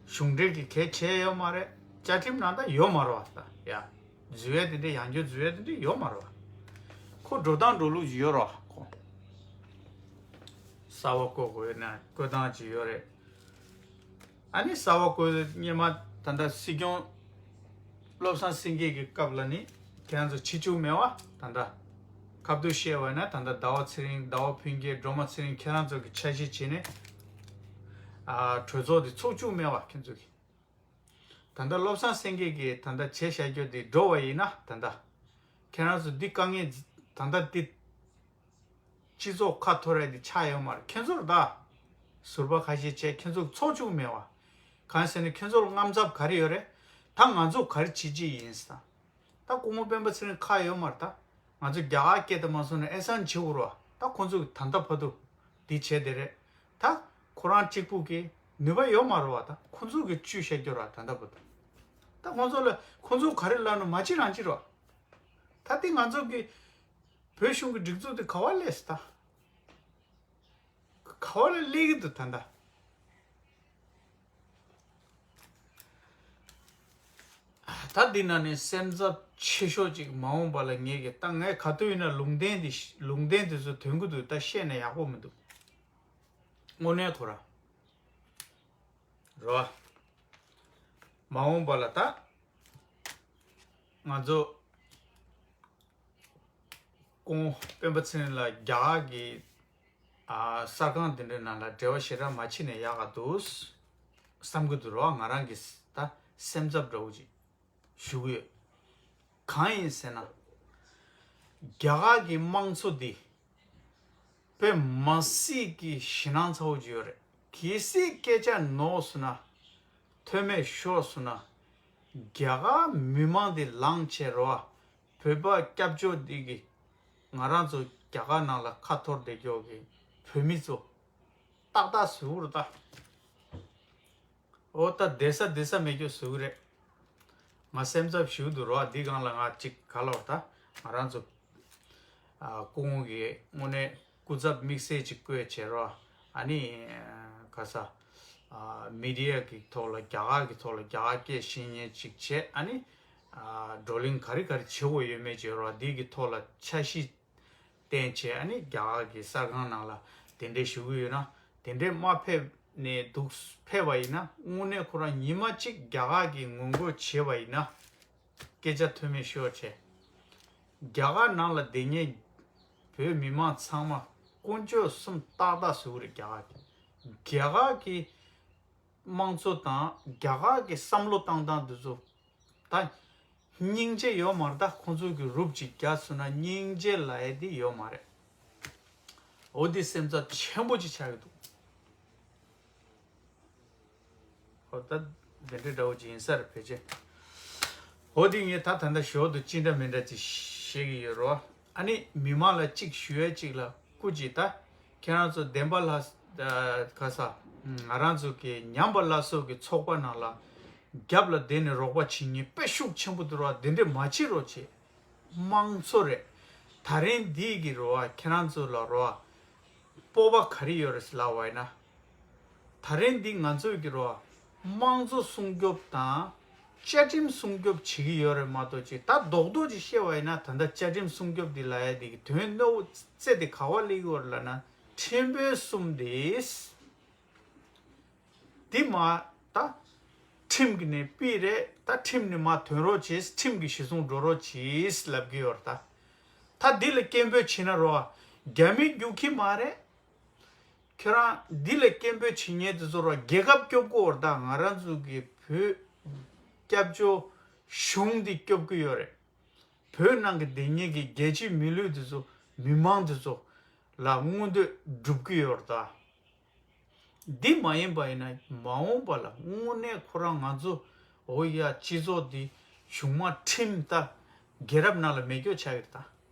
གཞུང་འབྲེལ་གྱིས་གལ་ཆེ་ཡོད་མ་རེད། བཅའ་ཁྲིམས་ནང་ད་ཡོད་མ་རེད་བ་ད་ཡ། འཛུལ་ཡས་དེ་འདྲ་ཡང་བསྐྱར་འཛུལ་ཡས་དེ་འདྲ་ཡོད་མ་རེད་བ། ཁོ་འགྲོ་སྟངས་འགྲོ་ལུགས་ཡོད་རོ་ཁོ། གསར་བ་བསྐོ་དགོས་ན་བསྐོ་སྟངས་ཅིག་ཡོད་རེད། ཨ་ནི་གསར་བ་བསྐོ་སྔོན་མ་ད་ལྟ་སྲིད་སྐྱོང་བློ་བཟང་སེང་གེ་གི་སྐབས་ལ་ནི་ཁྱེད་རང་ཚོ་བྱེད་བཅུག་མེད་བ། ད་ལྟ་ཁ་བསྡུར་བཤད་པ་ན་ད་ལྟ་ཟླ་བ་ཚེ་རིང་ཟླ་བ་ཕུན་སྐྱིད་སྒྲོལ་མ་ཚེ་རིང་ཁྱེད་རང་ཚོ་གི་ཆ་ཤས་བྱས་ནས་ཨ་གྲོས་ཚོགས་དེ་ཚོགས་བཅུག་མེད་བ་ཁྱེད་ཚོ་གི། ད་ལྟ་བློ་བཟང་སེང་གེ་གིས་ད་ལྟ་བྱས་བཞག་རྒྱུ་དེ་འགྲོ་བ་ཡིན་ན་ད་ལྟ་ཁྱེད་རང་ཚོ་འདི་དཀའ་ངལ་ད་ལྟ་འདི་སྤྱི་ཚོགས་ཁ་འཐོར་ཡ་དེ་ཆགས་ཡོད་མ་རེད། ཁྱེད་ཚོར་ད་ཟུར་པ་ཁ་ཤས་བྱས་ཁྱེད་ཚོ་ཚོགས་བཅུག་མེད་བ། གང་ཟེར་ན་ཁྱེད་ཚོར་དངངས་འཚབ་ག་རེ་ཡོད་རེད། ད་ང་ཚོ་ག་རེ་བྱེད་ཀྱི་ཡིན་ཟེར། ད་སྐུ་ངོ་སྤེན་པ་ཚེ་རིང་ཁག་ཡོད་མ་རེད། ད་ང་ཚོ་རྒྱ་གར་སྐད་དུ་མ་སོང་ན་ཨེ་སན་བྱེད་དགོས་རེད་བ། ད་ཁོང་ཚོ་གི་ད་ལྟ་བར་དུ་འདི་བྱས་བསྡད་རེད། ད་ཁོ་རང་གཅིག་པུ་གི་ནུས་པ་ཡོད་མ་རེད་བ། ད་ཁོང་ཚོ་གི་བཅུ་བཤད་རྒྱུ་རེད་བ། ད་ལྟ་བར་དུ་ད་ཁོང་ཚོ་ལ་ཁོང་ཚོ་ག་རེ་ལབ་ན་མ་བྱེད་རང་བྱེད་རེད་བ། ད་དེ་ང་ཚོ་གི་བོད་གཞུང་གི་སྒྲིག་འཛུགས་དེ་ག་བ་སླེབས་ད། ག་བ་ལ་སླེབས་ཀྱི་འདུག་ད་ལྟ། ད་འདི་ན་ནི་སེམས་འཚབ་ཆེ་ཤོས་ཅིག་མ་འོངས་པ་ལ་ངེད་ཀྱི་ད་ངས་ག་དུས་ཡིན་ན་ལུང་བསྟན་འདི་ལུང་བསྟན་འདི་ཚོ་ཐོན་གྱི་འདུག་ད་བཤད་ན་ཡག་པོ་མི་འདུག་དངོས་གནས་ཁོ་ར་རོ། མ་འོངས་པ་ལ་ད་ང་ཚོ་སྐུ་ངོ་སྤེན་པ་ཚེ་རིང་ལ་རྒྱ་གར་གྱི་ཨ་གསར་ཁང་དེ་འདྲའི་ནང་ལ་འབྲེལ་བ་ཞེ་དྲག་མ་བྱེད་ན་ཡག་ག་འདུག་བསམ་གྱི་འདུག་རོ། ང་རང་གི་ད་སེམས་འཚབ་འདྲ་བོ་ཅིག་ཞུ་གི་ཡོད། གང་ཡིན་ཟེར་ན། རྒྱ་གར་གྱི་དམངས་གཙོ་འདི་དཔེ་མ་སྲིད་ཀྱི་ཞེད་སྣང་ཚ་བོ་ཅིག་ཡོད་རེད། གལ་སྲིད་སྐད་ཆ་ནོར་སོང་ན། མཐོ་དམན་ཤོར་སོང་ན། རྒྱ་གར་མི་མང་འདི་ལངས་བྱས་རོ། བོད་པ་སྐྱབས་བཅོལ་འདི་གི་ང་རང་ཚོ་རྒྱ་གར་ནང་ལ་ཁ་འཐོར་བསྡད་ཀྱོག་གི་བོད་མི་ཚོ་ཏག་ཏག་བཟོ་གི་རེད་ད། འོ་ད་བསྡད་ས་བསྡད་ས་མེད་ཀྱོག་བཟོ་གི་རེད། ང་སེམས་འཚབ་ཞེ་པོ་འདུག་རོ། འདི་སྒང་ལ་ང་གཅིག་ག་ལབ་ད་ང་རང་ཚོ་ཨ་སྐུ་ངོ་གི་དངོས་གནས་སྐུ་ཚབ་དམིགས་བསལ་ཅིག་བསྐོས་བྱས་རོ། ཨ་ནི་ཨ་ག་ས་ཨ་མི་ཌི་ཡ་གི་ཐོག་ལ་རྒྱ་གར་གི་ཐོག་ལ་རྒྱ་གར་སྐད་བཤད་མཁན་ཅིག་བྱས། ཨ་ནི་ཨ་བགྲོ་གླེང་ག་རེ་ག་རེ་བྱེད་དགོས་ཡོད་མེད་ཅིག་རོ། འདི་གི་ཐོག་ལ་འཆར་གཞི་བཏོན་བྱས། ཨ་ནི་རྒྱ་གར་གི་གསར་ཁང་ནང་ལ་དེ་འདྲས་ཞུ་གི་ཡོད་ན། དེ་འདྲས་མ་ཕེབས་ནས་འདུག་ཕེབས་པ་ཡིན་ན། དངོས་གནས་ཁོ་རང་ཉི་མ་གཅིག་རྒྱ་གར་གི་ངོ་རྒོལ་བྱས་པ་ཡིན་ན། སྐད་ཆ་མཐོ་དམན་ཤོར་བྱས། རྒྱ་གར་ནང་ལ་བསྡད་མཁན་བོད་མི་མང་ཚང་མ་དཀོན་མཆོག་གསུམ་ཏག་ཏག་བཟོ་གི་རེད། རྒྱ་གར་གི་རྒྱ་གར་གི་དམངས་གཙོ་དང་རྒྱ་གར་གི་བསམ་བློ་བཏང་སྟངས་འདི་ཚོ་ད་སྙིང་རྗེ་ཡོད་མ་རེད། ད་ཁོང་ཚོ་གི་རུབ་ཅིག་རྒྱག་སོང་ན་སྙིང་རྗེ་ལབ་ཡ་དེ་ཡོད་མ་རེད། འོ་དེ་སེམས་འཚབ་ཆེན་པོ་ཅིག་ཆགས་ཀྱི་འདུག་འོ་ད་དེ་འདྲའི་འདྲ་བོ་ཅིག་ཡིན་ས་རེད་ཕལ་ཆེར། འོ་དེ་ངས་ད་ད་ལྟ་ཞོར་དུ་ཅི་འདྲ་མི་འདྲ་ཅིག་བཤད་ཀྱི་ཡོད་རོ། ཨ་ནི་མི་མང་ལ་གཅིག་ཞུ་ཡ་གཅིག་ལ་སྐུ་མཁྱེན། ད་ཁྱེད་རང་ཚོ་བདེན་པ་ལ་ཨ་ག་ས་ ང་རང་ཚོ་གི་ཉམས་པ་སླར་གསོ་གི་ཚོགས་པ་ནང་ལ་རྒྱབ་ལ་བསྡད་ནས་རོགས་པ་བྱེད་མཁན་དཔེ་ཤུགས་ཆེན་པོ་འདུག་ར། འདི་འདྲས་མ་བྱེད་རོགས་བྱེད། དམངས་གཙོ་རེད། ད་རིང་འདི་གི་རོ་ཨ་ཁྱེད་རང་ཚོ་ལ་རོ་ཨ་སྤོབས་པ་ག་རེ་ཡོད་རེད་ཟེར་ལབ་པ་ཡིན་ན། ད་རིང་འདི་ང་ཚོའི་གི་རོ་ཨ་དམངས་གཙོ་སྲུང་སྐྱོབ་དང་བཅའ་ཁྲིམས་སྲུང་སྐྱོབ་བྱེད་ཀྱི་ཡོད་རེད་མ་གཏོགས་ཅིག་ད་རྡོག་རྡོག་ཅིག་བཤད་པ་ཡིན་ན། ད་ལྟ་བཅའ་ཁྲིམས་སྲུང་སྐྱོབ་འདི་ལབ་ཡ་འདི་གི་དོན་གནད་པོ་རྩེ་འདི་ག་པར་སླེབས་ཀྱི་ཡོད་རེད་ལབ་ན། ཁྲིམས་དཔོན་གསུམ་འདི། འདི་མ་ད་ཁྲིམས་ཀྱི་ནས་ཕུད་རེད། ད་ཁྲིམས་ནས་མར་ཐོན་རོགས་བྱེད། ཁྲིམས་ཀྱི་གཞི་བཟུང་འགྲོ་རོགས་བྱེད་ལབ་ཀྱི་ཡོད་རེད་ད། ད་འདི་ལ་སྐད་འབོད་བྱེད་ན་རོ་རྒྱ་མི་རྒྱུག་གི་མ་རེད། ཁྱོད་རང་འདི་ལ་སྐད་འབོད་བྱེད་མཁན་དེ་ཚོ་རོ་རྒྱལ་ཁབ་སྐྱོབ་དགོས་རེད་ད། ང་རང་ཚོ་གི་བོད་སྐྱབས་བཅོལ་གཞུང་འདི་སྐྱོབ་ཀྱི་ཡོད་རེད། བོད་ནང་གི་སྡོད་མཁན་གྱི་རྒྱལ་སྤྱིའི་མི་ལུས་དེ་ཚོ་མི་མང་དེ་ཚོ་ལ་མངོན་འདོད་སྒྲུབ་ཀྱི་ཡོད་རེད་ད། འདི་མ་ཡིན་པ་ཡིན་ན་མ་འོངས་པ་ལ་དངོས་གནས་ཁོ་རང་ང་ཚོ་འོ་ཡ་སྤྱི་ཚོགས་འདི་གཞུང་དམངས་ཁྲིམས་ལྟར་རྒྱལ་རབས་ནང་ལ་མེད་སྐྱོ་ཆགས་ཀྱི་རེད་ད།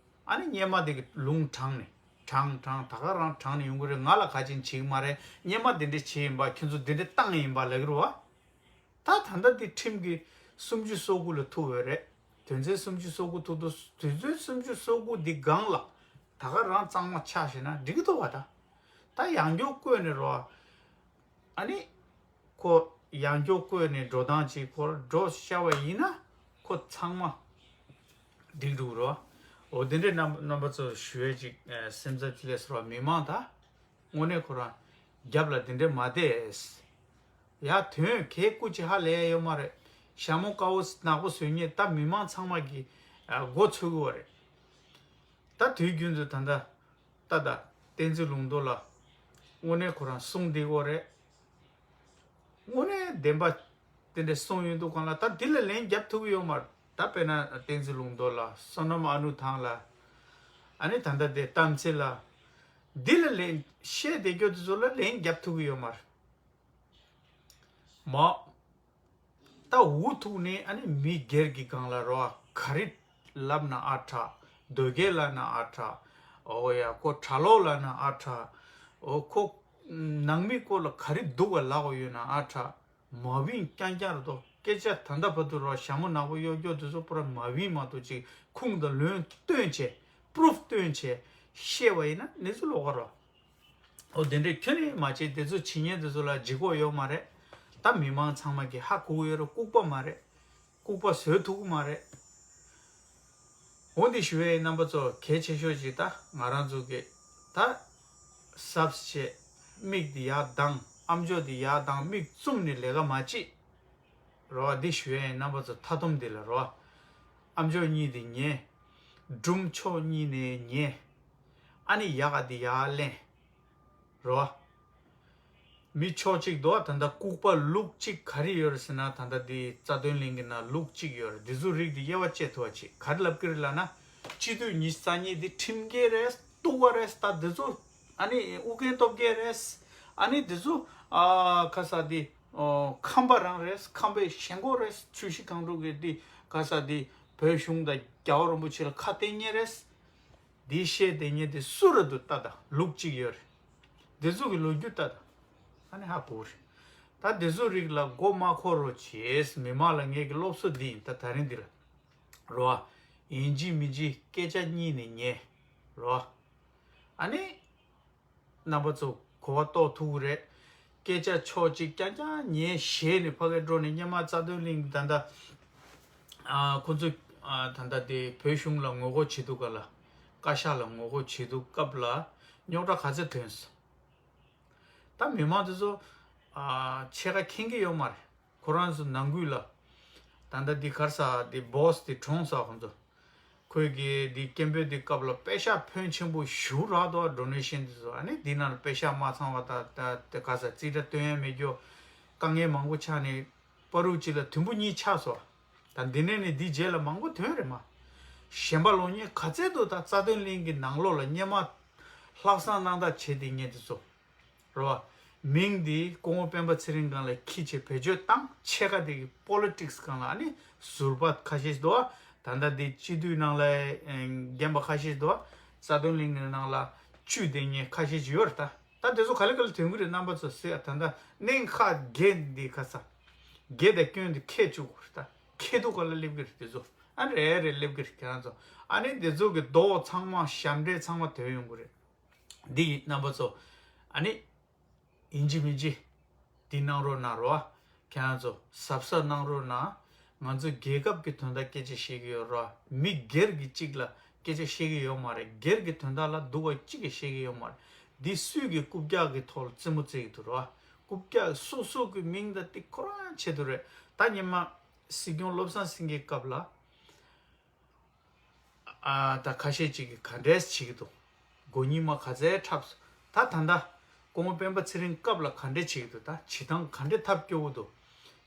ཨ་ནི་སྔོན་མ་དེ་གི་ལུང་དྲངས་ནས་དྲངས་དྲངས་ད་ག་རང་དྲངས་ནས་ཡོང་གི་རེད། ང་ལ་ག་ཅིན་བྱེད་ཀྱི་མ་རེད། སྔོན་མ་དེ་འདྲས་བྱས་ཡིན་པ། ཁྱོད་ཚོ་དེ་འདྲས་བཏང་ཡིན་པ་ལབ་ཀྱི་རེད་བ། ད་ད་ལྟ་འདི་ཁྲིམས་ཀྱི་སུམ་ཅུ་སོ་དགུ་ལ་ཐུག་ཡོད་རེད། དོན་ཚན་སུམ་ཅུ་སོ་དགུ་ཐུག་འདུག་དོན་ཚན་སུམ་ཅུ་སོ་དགུ་འདི་སྒང་ལ་ད་ག་རང་གཙང་མ་ཆགས་ཤེ་ན་འགྲིག་གི་འདུག་བ། ད་ད་ཡང་བསྐྱར་བཀོད་ནས་རོ། ཨ་ནི་ཁོ་ཡང་བསྐྱར་བཀོད་ནས་འགྲོ་སྟངས་ཅིག་ཁོ་འགྲོ་ཤར་བ་ཡིན་ན་ཁོ་ཚང་མ་འགྲིག་འགྲོ་གི་རོ། འོ་དེ་འདྲའི་རྣམ་རྣམ་པ་ཚོ་ཞུ་ཡས་ཅིག་སེམས་འཚབ་ཅིག་སླེབས་སོང་བ། མི་མང་ད་དངོས་གནས་ཁོ་རང་རྒྱབ་ལ་དེ་འདྲས་མ་བསྡད། ཡ་དོན་གའི་སྐུ་ཅི་ཧ་ལས་ཡོད་མ་རེད། ཞྭ་མོ་དཀར་པོ་ནག་པོ་བཟོས་ཉེ་ད་མི་མང་ཚང་མ་གི་མགོ་ཚོས་གི་བ་རེད། ད་དུས་རྒྱུན་དུ་ད་ལྟ་ད་ད་བསྟན་འཛིན་ལུང་རྟོགས་ལ་དངོས་གནས་ཁོ་རང་གསུང་བདེ་གི་བ་རེད། དངོས་གནས་བདེན་པ་དེ་འདྲ་གསུང་ཡོང་དུས་སྒང་ལ་ད་འདི་ལ་ལན་རྒྱབ་ཐུབ་ཀྱི་ཡོད་མ་རེད། ད་དཔེར་ན་བསྟན་འཛིན་ལུང་རྟོགས་ལ་བསོད་ནམས་ཨ་ནུ་ཐང་ལ་ཨ་ནི་ད་ལྟ་དེ་གཏམ་ཚེ་ལ་འདི་ལ་ལན་བཤད་བསྡད་རྒྱུ་དེ་ཚོ་ལ་ལན་རྒྱབ་ཐུབ་ཀྱི་ཡོད་མ་རེད། མ། ད་འུ་ཐུག་ནས་ཨ་ནི་མི་སྒེར་གྱི་སྒང་ལ་རོ་ག་རེ་ལབ་ན་ཨ་དྲག་དོལ་རྒྱལ་ལབ་ན་ཨ་དྲག་འོ་ཡ་ཁོ་གྲྭ་ལོག་ལབ་ན་ཨ་དྲག་འོ་ཁོ་ནང་མི་སྐོར་ལ་ག་རེ་སྡུག་པ་ལབ་དགོས་ཡོད་ན་ཨ་དྲག་མ་བིན་རྐྱང་རྐྱང་རེད་དོ། སྐད་ཆ་ད་ལྟ་བར་དུ་རོ་ཞྭ་མོ་ནག་པོ་གཡོ་སྐྱོ་དེ་ཚོ་པུ་ར་མ་བིན་མ་གཏོགས་ཅིག་ཁུངས་དང་ལུང་སྟོན་བྱས་པུ་རུབ་སྟོན་བྱས་བཤད་པ་ཡིན་ན་ནི་ཚོ་ལོག་ག་རོ། འོ་དེ་འདྲས་ཁྱོན་ནས་མ་བྱེད། དེ་ཚོ་བྱེད་མཁན་དེ་ཚོ་ལ་ལྗིད་ཁོག་ཡོད་མ་རེད། ད་མི་མང་ཚང་མ་གི་ཧ་གོ་གི་ཡོད་རེད། ལྐུགས་པ་མ་རེད། ལྐུགས་པ་བཟོས་ཐུབ་ཀྱི་མ་རེད། འོ་འདི་ཞུ་ཡས་རྣམ་པ་ཚོ་གལ་ཆེ་ཤོས་ཅིག་ད་ང་རང་ཚོ་གི་ད་གཟབ་བྱེད། མིག་འདི་ཡར་གདངས། ཨམ་ཅོག་འདི་ཡར་གདངས། མིག་བཙུམ་ནས་ལས་ཀ་མ་བྱེད། རོ་འདི་ཞུ་ཡས་རྣམ་པ་ཚོ་མཐའ་སྡོམ་འདི་ལ་རོ། ཨམ་ཅོག་གཉིས་འདི་ཉན། སྒྲུང་ཕྱོགས་གཉིས་ནས་ཉན། ཨ་ནི་ཡག་ག་འདི་ཡར་ལེན། རོ། མི་ཕྱོགས་གཅིག་འདུག་ད་ལྟ་ལྐུགས་པ་ལུག་གཅིག་ག་རེ་ཡོད་རེད་ཟེར་ན། ད་ལྟ་འདི་རྩ་དོན་གླིང་གི་ནང་ལུག་གཅིག་ཡོད་རེད། འདི་ཚོ་རིགས་འདི་དབྱེ་བ་བཅད་ཐུབ་པ་བྱེད། ག་རེ་ལབ་ཀྱི་རེད་ལབ་ན། སྤྱི་འཐུས་ཉི་ཤུ་རྩ་གཉིས་འདི་ཁྲིམས་འགལ་རེད། གཏུག་པ་རེད། ད་འདི་ཚོ་ཨ་ནི་ཨུ་རྒྱན་སྟོབས་རྒྱལ་རེད། ཨ་ནི་འདི་ཚོ་ཨ་ཁ་ས་འདི་ཨོ་ཁམས་པ་རང་རེད། ཁམས་པའི་ཞེན་ཁོག་རེད། ཆུ་བཞི་སྒང་དྲུག་གི་འདི་ཁ་ས་འདི་བོད་གཞུང་དང་རྒྱལ་བ་རིན་པོ་ཆེ་ལ་ཁ་གཏད་མཁན་རེད། འདི་བཤད་བསྡད་མཁན་དེ་སུ་རེད་འདུག་ལྟ་དང་། ལུག་གཅིག་ཡོད་རེད། འདི་ཚོ་གི་ལོ་རྒྱུས་ལྟ་དང་། ཨ་ནི་ཧ་གོ་རེད། ད་འདི་ཚོ་རིགས་ལ་མགོ་མ་འཁོར་རོགས་བྱེད། མི་མང་ལ་ངེད་ཀྱི་སློབ་གསོ་འདི་ཡིན། ད་ད་རིང་འདི་ལ་རོ། ཡིན་གཅིག་མིན་གཅིག་སྐད་ཆ་གཉིས་ནས་ཉན། རོ། ཨ་ནི། རྣམ་པ་ཚོ་གོ་བ་རྟོགས་ཐུབ་ཀྱི་རེད། སྐད་ཆ་ཕྱོགས་གཅིག་རྐྱང་རྐྱང་ཉན་ཞེས་ནས་ཕ་གིར་འགྲོ་ནས། སྔོན་མ་རྩ་དོན་གླིང་ད་ལྟ་ཨ་ཁོ་ཚོ་ཨ་ད་ལྟ་དེ་བོད་གཞུང་ལ་ངོ་རྒོལ་བྱེད་དུས་སྒང་ལ། བཀའ་ཤག་ལ་ངོ་རྒོལ་བྱེད་དུས་སྐབས་ལ་རྙོག་དྲ་ག་ཚད་ཐོན་སོང་། ད་མི་མང་དེ་ཚོ་ཨ་ཕྱེད་ཀ་མཁྱེན་གྱི་ཡོད་མ་རེད། ཁོ་རང་ཚོ་ནང་ཁུལ་ལ་ད་ལྟ་འདི་ག་རེ་ཟེར། འདི་སྦོ་སི་འདི་གྲོངས་སོང་། ཁོ་ཚོ་ཁོས་གི་འདི་སྐད་འབོད་འདི་སྐབས་ལ་པེ་ཤག་ཕོན་ཆེན་པོ་ཞེ་དྲག་འདུག་ཌོ་ནེ་ཤན་འདི་ཚོ། ཨ་ནི་འདི་ནང་ལ་པེ་ཤག་མ་ཚང་བ་ད་ད་དེ་ག་རེ་ཟེར། རྩིས་ཁྲ་སྟོན་ཡ་མེད་རྒྱུ། དཀའ་ངལ་མང་པོ་ཆགས་ནས་པ་རུ་གཅིག་ལ་དུམ་བུ་གཉིས་ཆགས་སོང་། ད་འདི་ནས་ནི་འདི་རྗེས་ལ་མང་པོ་ཐོན་རེད་མ། གཞན་པ་ལོ་ཉེས་ག་ཚད་འདུག་ད་རྩ་དོན་གླིང་གི་ནང་ལོགས་ལ་སྔོན་མ་ལྷག་བསམ་རྣམ་དག་བྱེད་བསྡད་མཁན་དེ་ཚོ། རེད་བ། མིང་འདི་སྐུ་ངོ་སྤེན་པ་ཚེ་རིང་སྒང་ལ་འཁྱེར་བྱས་བེད་སྤྱོད་བཏང་། ཕྱེད་ཀ་དེ་གི་པོ་ལི་ཊིག་སི་སྒང་ལ། ཨ་ནི་ཟུར་པ་ཁ་ཤས་ཤིག་འདུག་བ། ད་ལྟ་འདི་སྤྱི་འཐུས་ནང་ལ་ཨེ་རྒན་པ་ཁ་ཤས་ཤིག་འདུག་བ། རྩ་དོན་གླིང་གི་ནང་ལ་བཅུད་ལྡན་མཁན་ཁ་ཤས་ཤིག་ཡོད་རེད་ད། ད་ ད་དེ་ཚོ་ག་ལེ་ག་ལེ་ཐོན་གི་རེད། རྣམ་པ་ཚོ་སེ་ད་ལྟ་གནས་ཁ་དགེ་འདི་ཁ་ས་དགེ་དང་སྐྱོན་འདི་ཁས་བཅུག་གི་རེད། ད་ཁེ་ཐུག་ག་ལ་སླེབས་གི་རེད། དེ་ཚོ་ཨ་རེ་རེ་སླེབས་གི་རེད། ཁྱེད་རང་ཚོ་ཨ་ནི་དེ་ཚོ་གི་མདོག་ཚང་མ་ཞབས་འདྲེན་ཚང་མ་ཐོན་ཡོང་གི་རེད། འདི་ཡིན་རྣམ་པ་ཚོ་ཨ་ནི། ཡིན་གཅིག་མིན་གཅིག་འདི་གནང་རོགས་གནང་རོགས། ཁྱེད་རང་ཚོ་གཟབ་གཟབ་གནང་རོགས་གནང་། ང་ཚོ་རྒྱལ་ཁབ་ཀྱི་དོན་དག་སྐད་ཆ་བཤད་ཀྱི་ཡོད་རོགས། མི་སྒེར་གྱི་གཅིག་ལ་སྐད་ཆ་བཤད་ཀྱི་ཡོད་མ་རེད། སྒེར་གྱི་དོན་དག་ལ་སྡུག་པ་གཅིག་ཀྱང་བཤད་ཀྱི་ཡོད་མ་རེད། འདི་སུས་ཀྱི་རྐུབ་བཀྱག་གི་ཐོག་ལ་རྩེད་མོ་རྩེ་གི་འདུག་རོགས། རྐུབ་བཀྱག་སོ་སོ་གི་མིང་དང་དེ་ཁོ་རང་ཆེད་དུ་རེད། ད་ཉི་མ་སྲིད་སྐྱོང་བློ་བཟང་སེང་གེའི་སྐབས་ལ། ཨ་ད་ཁ་ཤས་ཅིག་གིས་ག་འདྲས་བྱེད་ཀྱི་འདུག་མགོ་རྙིང་མ་ག་ཚད་འཁྲབ་སོང་། ད་ད་ལྟ་སྐུ་ངོ་སྤེན་པ་ཚེ་རིང་སྐབས་ལ་ག་འདྲས་བྱེད་ཀྱི་འདུག་ད་བྱེད་སྟངས་ག་འདྲས་ཐབས་སྐྱོ་བོ་འདུག་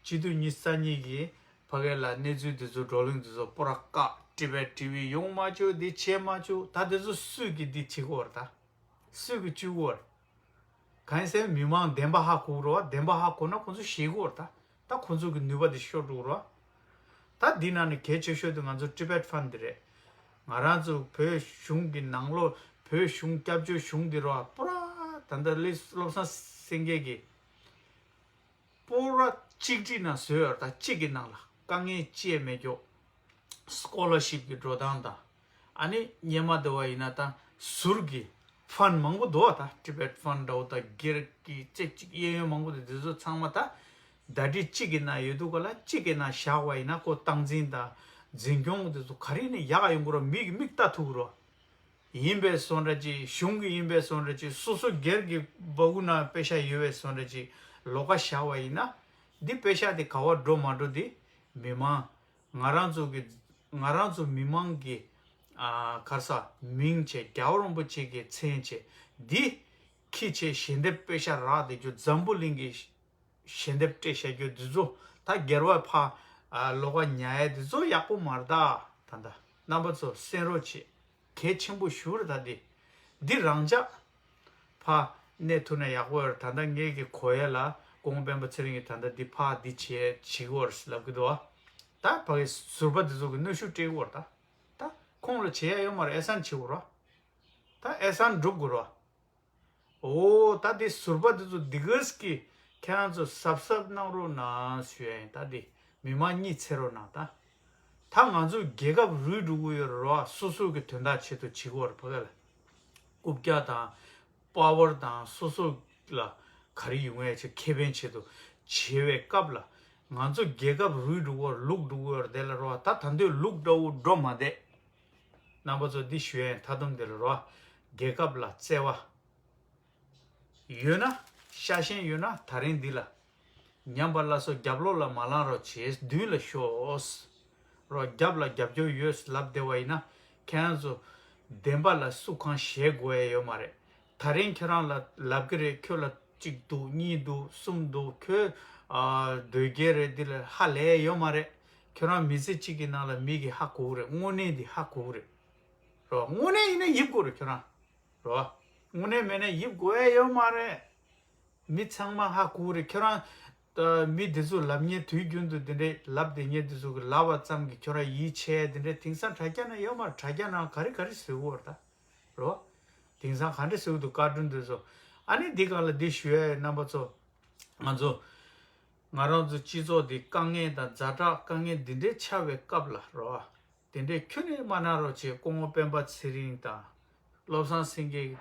སྤྱི་འཐུས་ཉི་ཤུ་རྩ་གཉིས་ཀྱིས་ཕ་གི་ལ་གནས་ཚུལ་འདི་ཚོ་བགྲོ་གླེང་འདི་ཚོ་སྤོ་ར་བཀག་ཊི་བེཊ་ཊི་ཝི་ཡོང་མ་བཅུག་འདི་བྱེད་མ་བཅུག་ད་དེ་ཚོ་སུས་ཀྱིས་འདི་བྱེད་ཀྱི་ཡོད་རེད། ད་སུས་ཀྱིས་བཅུག་གི་ཡོད་རེད། གང་ཡིན་ཟེར་མི་མང་བདེན་པ་ཧ་གོ་རོགས། བདེན་པ་ཧ་གོ་ན་ཁོང་ཚོ་ཤེས་དགོས་རེད། ད་ད་ཁོང་ཚོ་གི་ནུས་པ་དེ་ཤོར་འགྲོ་རོགས། ད་འདི་ནང་ནས་གལ་ཆེ་ཤོས་དེ་ང་ཚོ་ཊི་བེཊ་ཕན་འདི་རེད། ང་རང་ཚོ་བོད་གཞུང་གི་ནང་ལོགས་བོད་གཞུང་སྐྱབས་བཅོལ་གཞུང་འདི་རོགས་པོ་ར་ད་ལྟ་ལི་བློ་བཟང་སེང་གེ་གི་པོ་ར་གཅིག་སྒྲིལ་ནང་བཟོས་ཡོད་རེད། ད་གཅིག་གི་ནང་ལ་དཀའ་ངལ་ཅི་ཡང་མེད་ཀྱོག་སི་ཀོ་ལར་ཤིབ་ཀྱི་འགྲོ་སྟངས་དང་། ཨ་ནི་སྔོན་མ་དེ་བ་ཡིན་ན་ད་ཟུར་གྱི་ཕན་མང་པོ་འདུག་བ། ད་ཊི་བེཊ་ཕན་འདྲ་བོ་དང་སྒེར་གྱི་རྩེ་གཅིག་གཡས་གཡོན་མང་པོ་འདུག་དེ་ཚོ་ཚང་མ་ད་བརྡ་སྤྲོད་གཅིག་གི་ནང་ཡོད་དུས་ག་ལ་གཅིག་གི་ནང་བཞག་པ་ཡིན་ན་ཁོ་སྟངས་འཛིན་དང་འཛིན་སྐྱོང་དེ་ཚོ་ག་རེ་ནས་ཡག་ཡོང་གི་རོགས། མིག་གིས་མིག་ལྟ་ཐུབ་ཀྱི་རོགས། ཡིན་པའི་བཟོ་འདྲ་ཅིག་གཞུང་གི་ཡིན་པའི་བཟོ་འདྲ་ཅིག་སོ་སོ་སྒེར་གྱི་སྦ་ཁུག་ནང་པེ་ཤག་ཡོད་པའི་བཟོ་འདྲ་ཅིག་ལོགས་ཀ་བཞག་པ་ཡིན་ན་འདི་པེ་ཤག་དེ་ག་བ་འགྲོ་མ་འགྲོ་དེ་མི་མང་། ང་རང་ཚོ་གི་ང་རང་ཚོ་མི་མང་གི་ཨ་ག་རེ་ཟ་མིང་བྱས། རྒྱལ་བ་རིན་པོ་ཆེ་གི་མཚན་བྱས། འདི་ཁྱི་བྱས་ཞལ་འདེབས་པེ་ཤག་རག་བསྡད་རྒྱུ། འཛམ་བུ་གླིང་གི་ཞལ་འདེབས་སྤྲད་བཞག་རྒྱུ་འདི་ཚོ་ད་སྒེར་བ་ཕ་ཨ་ལོགས་ཀ་ཉར་ཡ་འདི་ཚོ་ཡག་པོ་མ་རེད་ད། ད་ད་རྣམ་པ་ཚོ་གསན་རོགས་བྱེད། གལ་ཆེན་པོ་ཞེ་པོ་རེད། ད་འདི་འདི་རང་འཇགས་ཕར་གནས་ཐུབ་ན་ཡག་པོ་ཡོད་རེད། ད་ལྟ་ངེད་ཀྱི་གོ་ཡ་ལ་སྐུ་ངོ་སྤེན་པ་ཚེ་རིང་གིས་ད་ལྟ་འདི་ཕར་འདི་བྱེད་བྱེད་དགོས་རེད་ལབ་ཀྱི་འདུག་བ། ད་ཕ་གི་ཟུར་པ་འདི་ཚོ་གི་གནོན་ཤུགས་སྤྲད་དགོས་རེད། ད་ད་ཁོང་ལ་བྱེད་ཡ་ཡོད་མ་རེད། ཨེ་སན་བྱེད་དགོས་རེད། ད་ཨེ་སན་སྒྲུབ་དགོས་རེད། འོ་ད་དེ་ཟུར་པ་དེ་ཚོ་འདི་གས་ཀྱི་ཁྱེད་རང་ཚོ་གཟབ་གཟབ་གནང་རོགས་གནང་ཞུ་ཡ་ཡིན། ད་དེ་མི་མང་གཉིད་སད་རོགས་གནང་། ད་ད་ང་ཚོ་རྒྱལ་ཁབ་རུལ་འགྲོ་གི་ཡོད་རེད་བ། སོ་སོ་གི་དོན་དག་ཆེད་དུ་བྱེད་དགོས་རེད། ཕ་གི་ལ་རྐུབ་བཀྱག་དང་པ་ཝར་དང་སོ་སོ་ལ་ག་རེ་ཡོང་ཡ་ཆེད་ཁེ་ཕན་ཆེད་དུ་བྱེད་པའི་སྐབས་ལ་ང་ཚོ་རྒྱལ་ཁབ་རུལ་འགྲོ་གི་ཡོད་རེད། ལུག་འགྲོ་གི་ཡོད་རེད། དེ་ལ་རོ་ད་ད་འདོད་ལུག་འདྲ་བོ་འགྲོ་མ་བསྡད། རྣམ་པ་ཚོ་འདི་ཞུ་ཡ་ཡིན། མཐའ་སྡོམ་དེ་ལ་རོ་རྒྱལ་ཁབ་ལ་བརྩེ་བ། ཡོད་ན། ཤ་ཞེན་ཡོད་ན་ད་རིང་འདི་ལ། ཉམས་པ་སླར་གསོ་རྒྱབ་ལོགས་ལ་མ་ལངས་རོགས་བྱེད། མདུན་ལ་ཤོག་རོགས། རྒྱབ་ལ་རྒྱབ་སྐྱོར་ཡོད་ལབ་བསྡད་པ་ཡིན་ན། ཁྱེད་རང་ཚོ་བདེན་པ་ལ་སུ་གང་ཞེད་དགོས་ཡ་ཡོད་མ་རེད། ད་རིང་ཁྱོད་རང་ལ་ལབ་ཀྱི་རེད། ཁྱོད་ལ་གཅིག་འདུག་གཉིས་འདུག་གསུམ་འདུག་ཁྱོད་ཨ་དོལ་རྒྱལ་རེད། འདི་ལ་ཧ་ལས་ཡ་ཡོད་མ་རེད། ཁྱོད་རང་མི་ཚེ་གཅིག་གི་ནང་ལ་མི་གིས་ཧ་གོ་གི་རེད། དངོས་གནས་འདི་ཧ་གོ་གི་རེད། རོགས། དངོས་གནས་ཡིན་ན་ཡིབ་དགོས་རེད་ཁྱོད་རང་། རོ། དངོས་གནས་མེད་ན་ཡིབ་དགོས་ཡ་ཡོད་མ་རེད། མི་ཚང་མ་ཧ་གོ་རེད། ཁྱོད་རང་། ད་མི་དེ་ཚོ་ལབ་མཁན་དུས་རྒྱུན་དུ་དེ་འདྲས་ལབ་བསྡད་མཁན་དེ་ཚོ་གི་ལབ་པ་ཙམ་གྱིས་ཁྱོད་རང་ཡིད་ཆེས་དེ་འདྲས་དེང་སང་དྲ་རྒྱ་ན་ཡོད་མ་རེད། དྲ་རྒྱ་ནང་ག་རེ་ག་རེ་བཟོས་ཡོད་རེད་ད། རོ། དེང་སང་ག་འདྲས་བཟོས་འདུག་བཀའ་དྲུང་དེ་ཚོ། ཨ་ནི་འདི་སྒང་ལ་འདི་ཞུ་ཡ་ཡོད། རྣམ་པ་ཚོ། ང་ཚོ། ང་རང་ཚོ་སྤྱི་ཚོགས་འདི་དཀའ་ངལ་དང་ཛ་དྲག་དཀའ་ངལ་འདི་འདྲས་ཆགས་པའི་སྐབས་ལ་རོ། དེ་འདྲས་ཁྱོན་ནས་མ་གནང་རོགས་བྱེད། སྐུ་ངོ་སྤེན་པ་ཚེ་རིང་དང་བློ་བཟང་སེང་གེའི་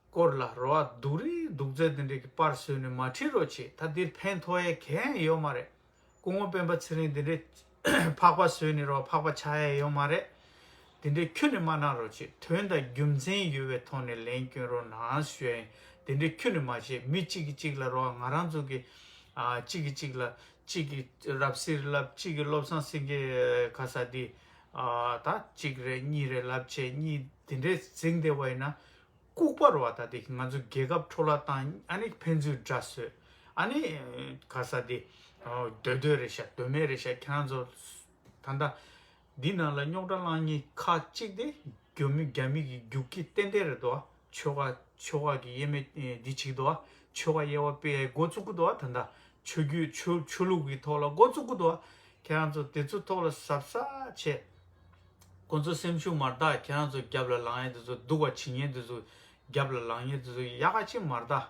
སྐོར་ལ་རོ་བ་སྡུག་རིགས་སྡུག་ཚད་དེ་འདྲས་ཀྱི་པར་བཟོས་ནས་མ་བྲིས་རོགས་བྱེད། ད་འདིར་ཕན་ཐོགས་ཡས་གང་ཡང་ཡོད་མ་རེད། སྐུ་ངོ་སྤེན་པ་ཚེ་རིང་དེ་འདྲས་ཕག་པ་བཟོས་ནས་རོ་བ་ཕག་པ་ཆགས་ཡས་ཡོད་མ་རེད། དེ་འདྲས་ཁྱོན་ནས་མ་གནང་རོགས་བྱེད། དོན་དང་རྒྱུ་མཚན་ཡོད་པའི་ཐོག་ནས་ལན་སྐྱོན་རོགས་གནང་ཞུ་ཡ་ཡིན། དེ་འདྲས་ཁྱོན་ནས་མ་བྱེད། མི་གཅིག་གིས་གཅིག་ལ་རོ་བ་ང་རང་ཚོ་གི་ཨ་གཅིག་གིས་གཅིག་ལ་གཅིག་གིས་རབ་གསལ་ལབ། གཅིག་གིས་བློ་བཟང་སེང་གེ་ག་ས་དེ་ཨ་ད་གཅིག་རེད་གཉིས་རེད་ལབ་བྱས་གཉིས་དེ་འདྲས་འཛིང་བསྡད་པ་ཡིན་ན། ལྐུགས་པ་རེད་བ། ད་དེ་ང་ཚོ་རྒྱལ་ཁབ་འཕྲོ་བརླག་བཏང་། ཨ་ནི་ཕན་ཚུན་དགྲ་བཟོས། ཨ་ནི་ག་ས་དེ་སྡོད་སྡོད་རེད་ཤག་སྡོད་མེད་རེད་ཤག་ཁྱེད་རང་ཚོ་ད་ལྟ་འདི་ནང་ལ་རྙོག་དྲ་བསླང་མཁན་ཁག་ཅིག་དེ་རྒྱ་མི་རྒྱ་མི་གི་རྒྱུག་ཁྱི་ཏན་ཏན་རེད་དོ། ཆོལ་ཁ་ཆོལ་ཁ་གི་དབྱེ་མེད་འདི་བྱེད་ཀྱི་འདུག་ཆོལ་ཁ་དབྱེ་བ་སྤེལ་ཡའི་འགོ་བཙུགས་ཀྱི་འདུག་ད་ལྟ་ཆོས་བརྒྱུད་ཆོས་ཆོས་ལུགས་ཀྱི་ཐོག་ལ་འགོ་བཙུགས་ཀྱི་འདུག་ཁྱེད་རང་ཚོ་དེ་ཚོ་ཐོག་ལ་གཟབ་གཟབ་བྱེད། ཁོང་ཚོ་སེམས་ཤུགས་མ་བརླག་ཁྱེད་རང་ཚོ་རྒྱབ་ལ་ལངས་ཡས་དེ་ཚོ་སྡུག་པ་བྱེད་མཁན་དེ་ཚོ་ རྒྱབ་ལ་ལངས་ཡས་དེ་ཚོ་ཡག་ག་ཅིག་མ་རེད་ད།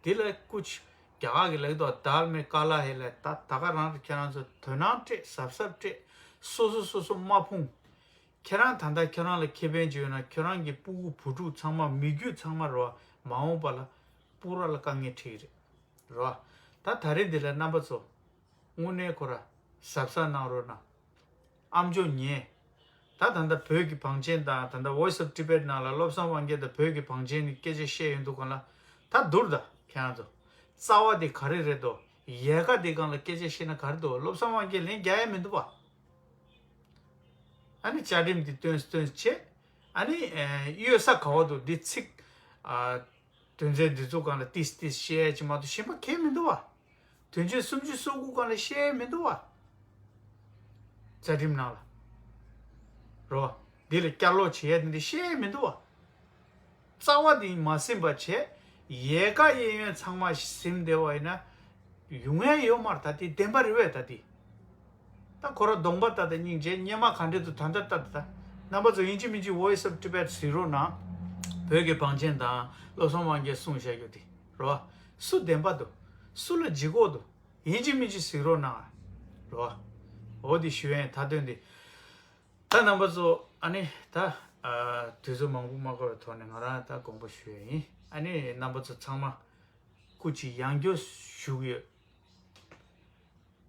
དེ་ལ་ཀུ་ཆུ་རྒྱ་གར་གྱི་ལེགས་དོ་དལ་མེ་ཀ་ལ་ཧེ་ལ་ད་ད་ག་རང་རེད། ཁྱེད་རང་ཚོ་དོ་སྣང་སྤྲད། གཟབ་གཟབ་སྤྲད། སོ་སོ་སོ་སོ་མ་ཕུང་། ཁྱེད་རང་ད་ལྟ་ཁྱོད་རང་ལ་ཁེ་ཕན་ཅིག་ཡོད་ན་ཁྱོད་རང་གི་སྤུ་གུ་བུ་ཕྲུག་ཚང་མ་མི་རྒྱུད་ཚང་མ་རེད་བ། མ་འོངས་པ་ལ་སྤུ་ར་ལ་དཀའ་ངལ་འཕྲད་ཀྱི་རེད། རེད་བ། ད་ད་རེས་འདི་ལ་རྣམ་པ་ཚོ་དངོས་གནས་ཁོ་ར་གཟབ་གཟབ་གནང་རོགས་གནང་། ཨམ་ཅོག་ཉན། ད་ད་ལྟ་བོད་ཀྱི་བང་ཆེན་དང་ད་ལྟ་Voice of Tibet ནང་ལ་བློ་བཟང་དབང་རྒྱལ་དང་བོད་ཀྱི་བང་ཆེན་ནི་སྐད་ཆ་བཤད་ཡོང་དུས་སྒང་ལ་ད་བསྡུར་ད་ཁྱེད་རང་ཚོ། རྩ་བ་དེ་ག་རེ་རེད་དོ། ཡལ་ག་དེ་སྒང་ལ་སྐད་ཆ་བཤད་ན་ག་རེ་འདུག། བློ་བཟང་དབང་རྒྱལ་ལན་རྒྱག་ཡ་མི་འདུག་བ། ཨ་ནི་བཅའ་ཁྲིམས་འདི་བཏོན་བཏོན་བྱས། ཨ་ནི་ཨེ་གཡོལ་ས་ག་བ་འདུག། འདི་ཚིག་ཨ་དོན་ཚན་འདི་ཚོ་སྒང་ལ་ཏིས་ཏིས་བཤད་ཡ་ཅིག་མ་གཏོགས་གཞན་པ་གང་ཡང་མི་འདུག་བ། དོན་ཚན་སུམ་ཅུ་སོ་དགུ་སྒང་ལ་བཤད་ཡ་མི་འདུག་བ། རྩ་ཁྲིམས་ནང་ལ། རོ། འདི་ལ་བསྐྱར་ལོག་བྱེད་ཡ་འདི་འདྲ་བཤད་ཡ་མི་འདུག་བ། རྩ་བ་འདི་མ་ཟིན་པ་བྱས། ཡལ་ག་གཡས་གཡོན་ཚང་མ་ཟིན་བསྡད་པ་ཡིན་ན། ཡོང་ཡ་ཡོད་མ་རེད། ད་འདི་བདེན་པ་རེད་བས་ད་འདི། ད་ཁོ་ར་གདོང་པ་ལྟ་ད་སྙིང་རྗེ། སྙེ་མ་ག་འདྲ་འདུག་ད་ལྟ་ལྟ་ད། རྣམ་པ་ཚོ་ཡིན་གཅིག་མིན་གཅིག་Voice of Tibet གཟིགས་རོགས་གནང་། བོད་ཀྱི་བང་ཆེན་དང་བློ་བཟང་དབང་རྒྱལ་གསུངས་བཞག་རྒྱུ་དེ་རོ། སུ་བདེན་པ་འདུག། སུ་ལ་ལྗིད་ཁོག་འདུག། ཡིན་གཅིག་མིན་གཅིག་གཟིགས་རོགས་གནང་། རོ། འོ་དེ་ཞུ་ཡ་ཡིན། ད་དོན་དེ། ད་རྣམ་པ་ཚོ་ཨ་ནི་ད་ཨ་དུས་ཚོད་མང་པོ་མ་འགོར་བའི་ཐོག་ནས་ང་རང་ད་དགོངས་པ་ཞུ་ཡ་ཡིན། ཨ་ནི་རྣམ་པ་ཚོ་ཚང་མ་སྐུ་མཁྱེན་ཡང་བསྐྱར་ཞུ་གི་ཡོད།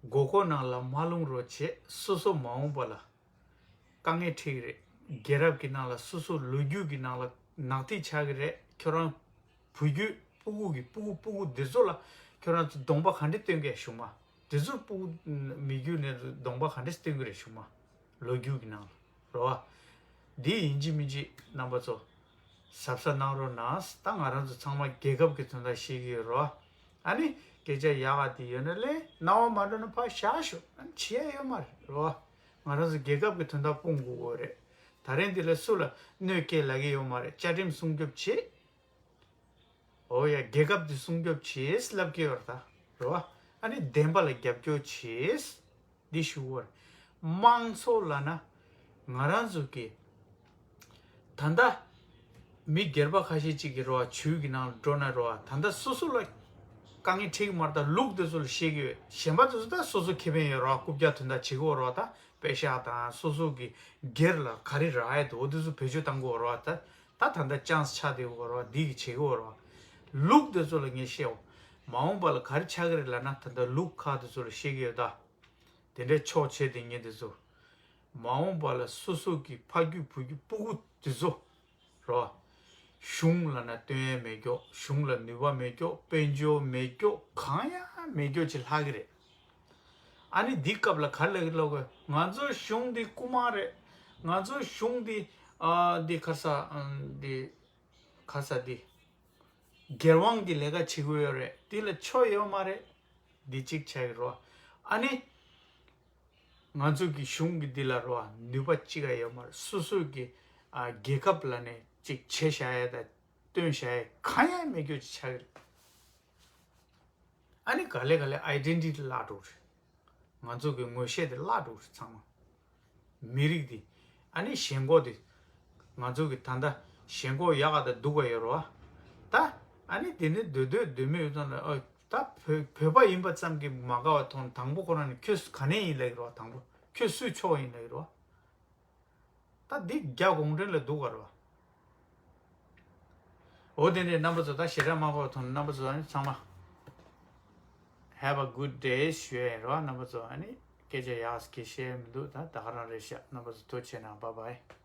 མགོ་སྐོར་ནང་ལ་མ་ལྷུང་རོགས་བྱེད། སོ་སོ་མ་འོངས་པ་ལ་དཀའ་ངལ་འཕྲད་ཀྱི་རེད། རྒྱལ་རབས་ཀྱི་ནང་ལ་སོ་སོ་ལོ་རྒྱུས་ཀྱི་ནང་ལ་ནག་ཐིག་ཆགས་ཀྱི་རེད། ཁྱོད་རང་བུ་རྒྱུད་སྤུ་གུ་གི་སྤུ་གུ་སྤུ་གུ་འདི་ཚོ་ལ་ཁྱོད་རང་ཚོ་གདོང་པ་ག་འདྲ་སྟོན་གྱི་བྱུང་མ། འདི་ཚོ་སྤུ་གུ་མི་རྒྱུད་ནས་གདོང་པ་ག་འདྲ་སྟོན་གྱི་རེད་བྱུང་མ། ལོ་རྒྱུས་ཀྱི་ནང་ལ་རེད་བ། འདི་ཡིན་གཅིག་མིན་གཅིག་རྣམ་པ་ཚོ་གཟབ་གཟབ་གནང་རོགས་གནང་། ད་ང་རང་ཚོ་ཚང་མ་རྒྱལ་ཁབ་ཀྱི་དོན་དག་བཤད་ཀྱི་ཡོད་རེད་བ། ཨ་ནི་སྐད་ཆ་ཡག་ག་དེ་ཡོད་ན་ལས་སྣང་བ་མ་འགྲོ་ན་ཕར་བཞག་ཤོག། ཨ་ནི་བྱེད་ཡ་ཡོད་མ་རེད་རེད་བ། ང་རང་ཚོ་རྒྱལ་ཁབ་ཀྱི་དོན་དག་སྤུངས་དགོས་ཀྱི་ཡོད་རེད། ད་རིང་འདི་ལ་སུ་ལ་གནོད་སྐྱེལ་ལབ་ཀྱི་ཡོད་མ་རེད། བཅའ་ཁྲིམས་སྲུང་སྐྱོབ་བྱེད། འོ་ཡ། རྒྱལ་ཁབ་འདི་སྲུང་སྐྱོབ་བྱེད་ལབ་ཀྱི་ཡོད་རེད་ད། རེད་བ། ཨ་ནི་བདེན་པ་ལ་རྒྱབ་སྐྱོར་བྱེད། འདི་ཞུ་བར། དམངས་གཙོ་ལབ་ན་ང་རང་ཚོ་གི་ད་ལྟ་མི་སྒེར་པ་ཁ་ཤས་ཅིག་གི་རེད་བ། ཇུས་ཀྱི་ནང་ལ་འགྲོ་ན་རེད་བ། ད་ལྟ་སོ་སོ་ལ་དཀའ་ངལ་འཕྲད་ཀྱི་མ་རེད་ད། ལུགས་དེ་ཚོ་ལ་བཤད་ཀྱི་ཡོད། གཞན་པ་དེ་ཚོ་ད་སོ་སོ་ཁེ་ཕན་ཡོད་རེད་བ། རྐུབ་བཀྱག་དོན་དག་བྱེད་ཀྱི་ཡོད་རེད་བ། ད་པེ་ཤག་དང་སོ་སོ་གི་སྒེར་ལ་ག་རེ་རག་ཡ་འདུག། འོ་དེ་ཚོ་བེད་སྤྱོད་གཏང་གི་ཡོད་རེད་བ། ད་ད་ད་ལྟ་ཅན་སི་ཆགས་བསྡད་ཡོད་རེད་བ། འདི་གི་བྱེད་ཀྱི་ཡོད་རེད་བ། ལུགས་དེ་ཚོ་ལ་ངས་བཤད་འོ། མ་འོངས་པ་ལ་ག་རེ་ཆགས་ཀྱི་རེད་ལབ་ན་ད་ལྟ་ལུགས་ཁག་དེ་ཚོ་ལ་བཤད་ཀྱི་ཡོད་ད། དེ་འདྲའི་ཕྱོགས་བྱས་དེ་ངས་དེ་ཚོ། མ་འོངས་པ་ལ་སོ་སོ་གི་ཕ་རྒྱུད་བུ་རྒྱུད་སྤུ་གུ་དེ་ཚོ། རོ། གཞུང་ལབ་ན་སྟོན་ཡས་མེད་ཀྱོག། གཞུང་ལ་ནུས་པ་མེད་ཀྱོག། དཔལ་འབྱོར་མེད་ཀྱོག། གང་ཡང་མེད་ཀྱོག་ཅིག་ལྷག་གི་རེད། ཨ་ནི་འདི་སྐབས་ལ་ག་རེ་ལབ་ཀྱི་ལབ་དགོས། ང་ཚོ་གཞུང་འདི་རྐུ་མ་རེད། ང་ཚོ་གཞུང་འདི་ཨ་འདི་ག་རེ་ཟ་འདི་ག་རེ་ཟ་འདི་སྒེར་དབང་གི་ལས་ཀ་བྱེད་ཀྱི་ཡོད་རེད། འདི་ལ་ཆོ་ཡོད་མ་རེད། འདི་གཅིག་ཆགས་ཀྱི་རེད། ཨ་ནི། ང་ཚོ་གི་གཞུང་གི་འདི་ལ་རོ་ནུས་པ་གཅིག་ཡང་ཡོད་མ་རེད། སོ་སོ་གི་ཨ་རྒྱལ་ཁབ་ལ་ནས་གཅིག་བྱས་བཞག་ཡ་དང་བཏོན་བཞག་ཡ་གང་ཡང་མེད་རྒྱུ་ཅིག་ཆགས་ཀྱི་རེད། ཨ་ནི་ག་ལེ་ག་ལེ་ཨའི་ཌེན་ཊི་ཊི་བརླག་འགྲོ་གི་རེད། ང་ཚོ་གི་ངོ་ཤེས་དེ་བརླག་འགྲོ་གི་རེད་ཚང་མ། མི་རིགས་འདི། ཨ་ནི་ཞེན་ཁོག་འདི། ང་ཚོ་གི་ད་ལྟ་ཞེན་ཁོག་ཡག་ག་དང་སྡུག་ག་ཡོད་རེད་བ། ད། ཨ་ནི་དེ་ནི་སྡོད་སྡོད་སྡོད་མི་ཡོད་ཙང་ལ་ཨ། ད་བོད་བོད་པ་ཡིན་པ་ཙམ་གྱིས་མ་དགའ་བ་མཐོང་། དང་པོ་ཁོ་རང་ནི་ཁྱོད་ག་ནས་ཡིན་ལབ་ཀྱི་རེད་བ། དང་པོ་ཁྱོད་སུའི་ཕྱོགས་ཡིན་ལབ་ཀྱི་རེད་བ། ད་འདི་རྒྱ་གུང་ཁྲན་ལ་སྡུག་ག་རེད་བ། འོ་དེ་ནས་རྣམ་པ་ཚོ་ད་ཞེ་དྲག་མ་དགའ་བ་མཐོང་། རྣམ་པ་ཚོ་ཨ་ནི་ཚང་མ་Have a good day ཞུ་ཡ་ཡིན་རེད་བ། རྣམ་པ་ཚོ་ཨ་ནི་སྐད་ཆ་ཡག་གི་བཤད་མི་འདུག། ད་ད་ག་རང་རེད་ཤག། རྣམ་པ་ཚོ་ཐུགས་རྗེ་གནང་། Bye bye།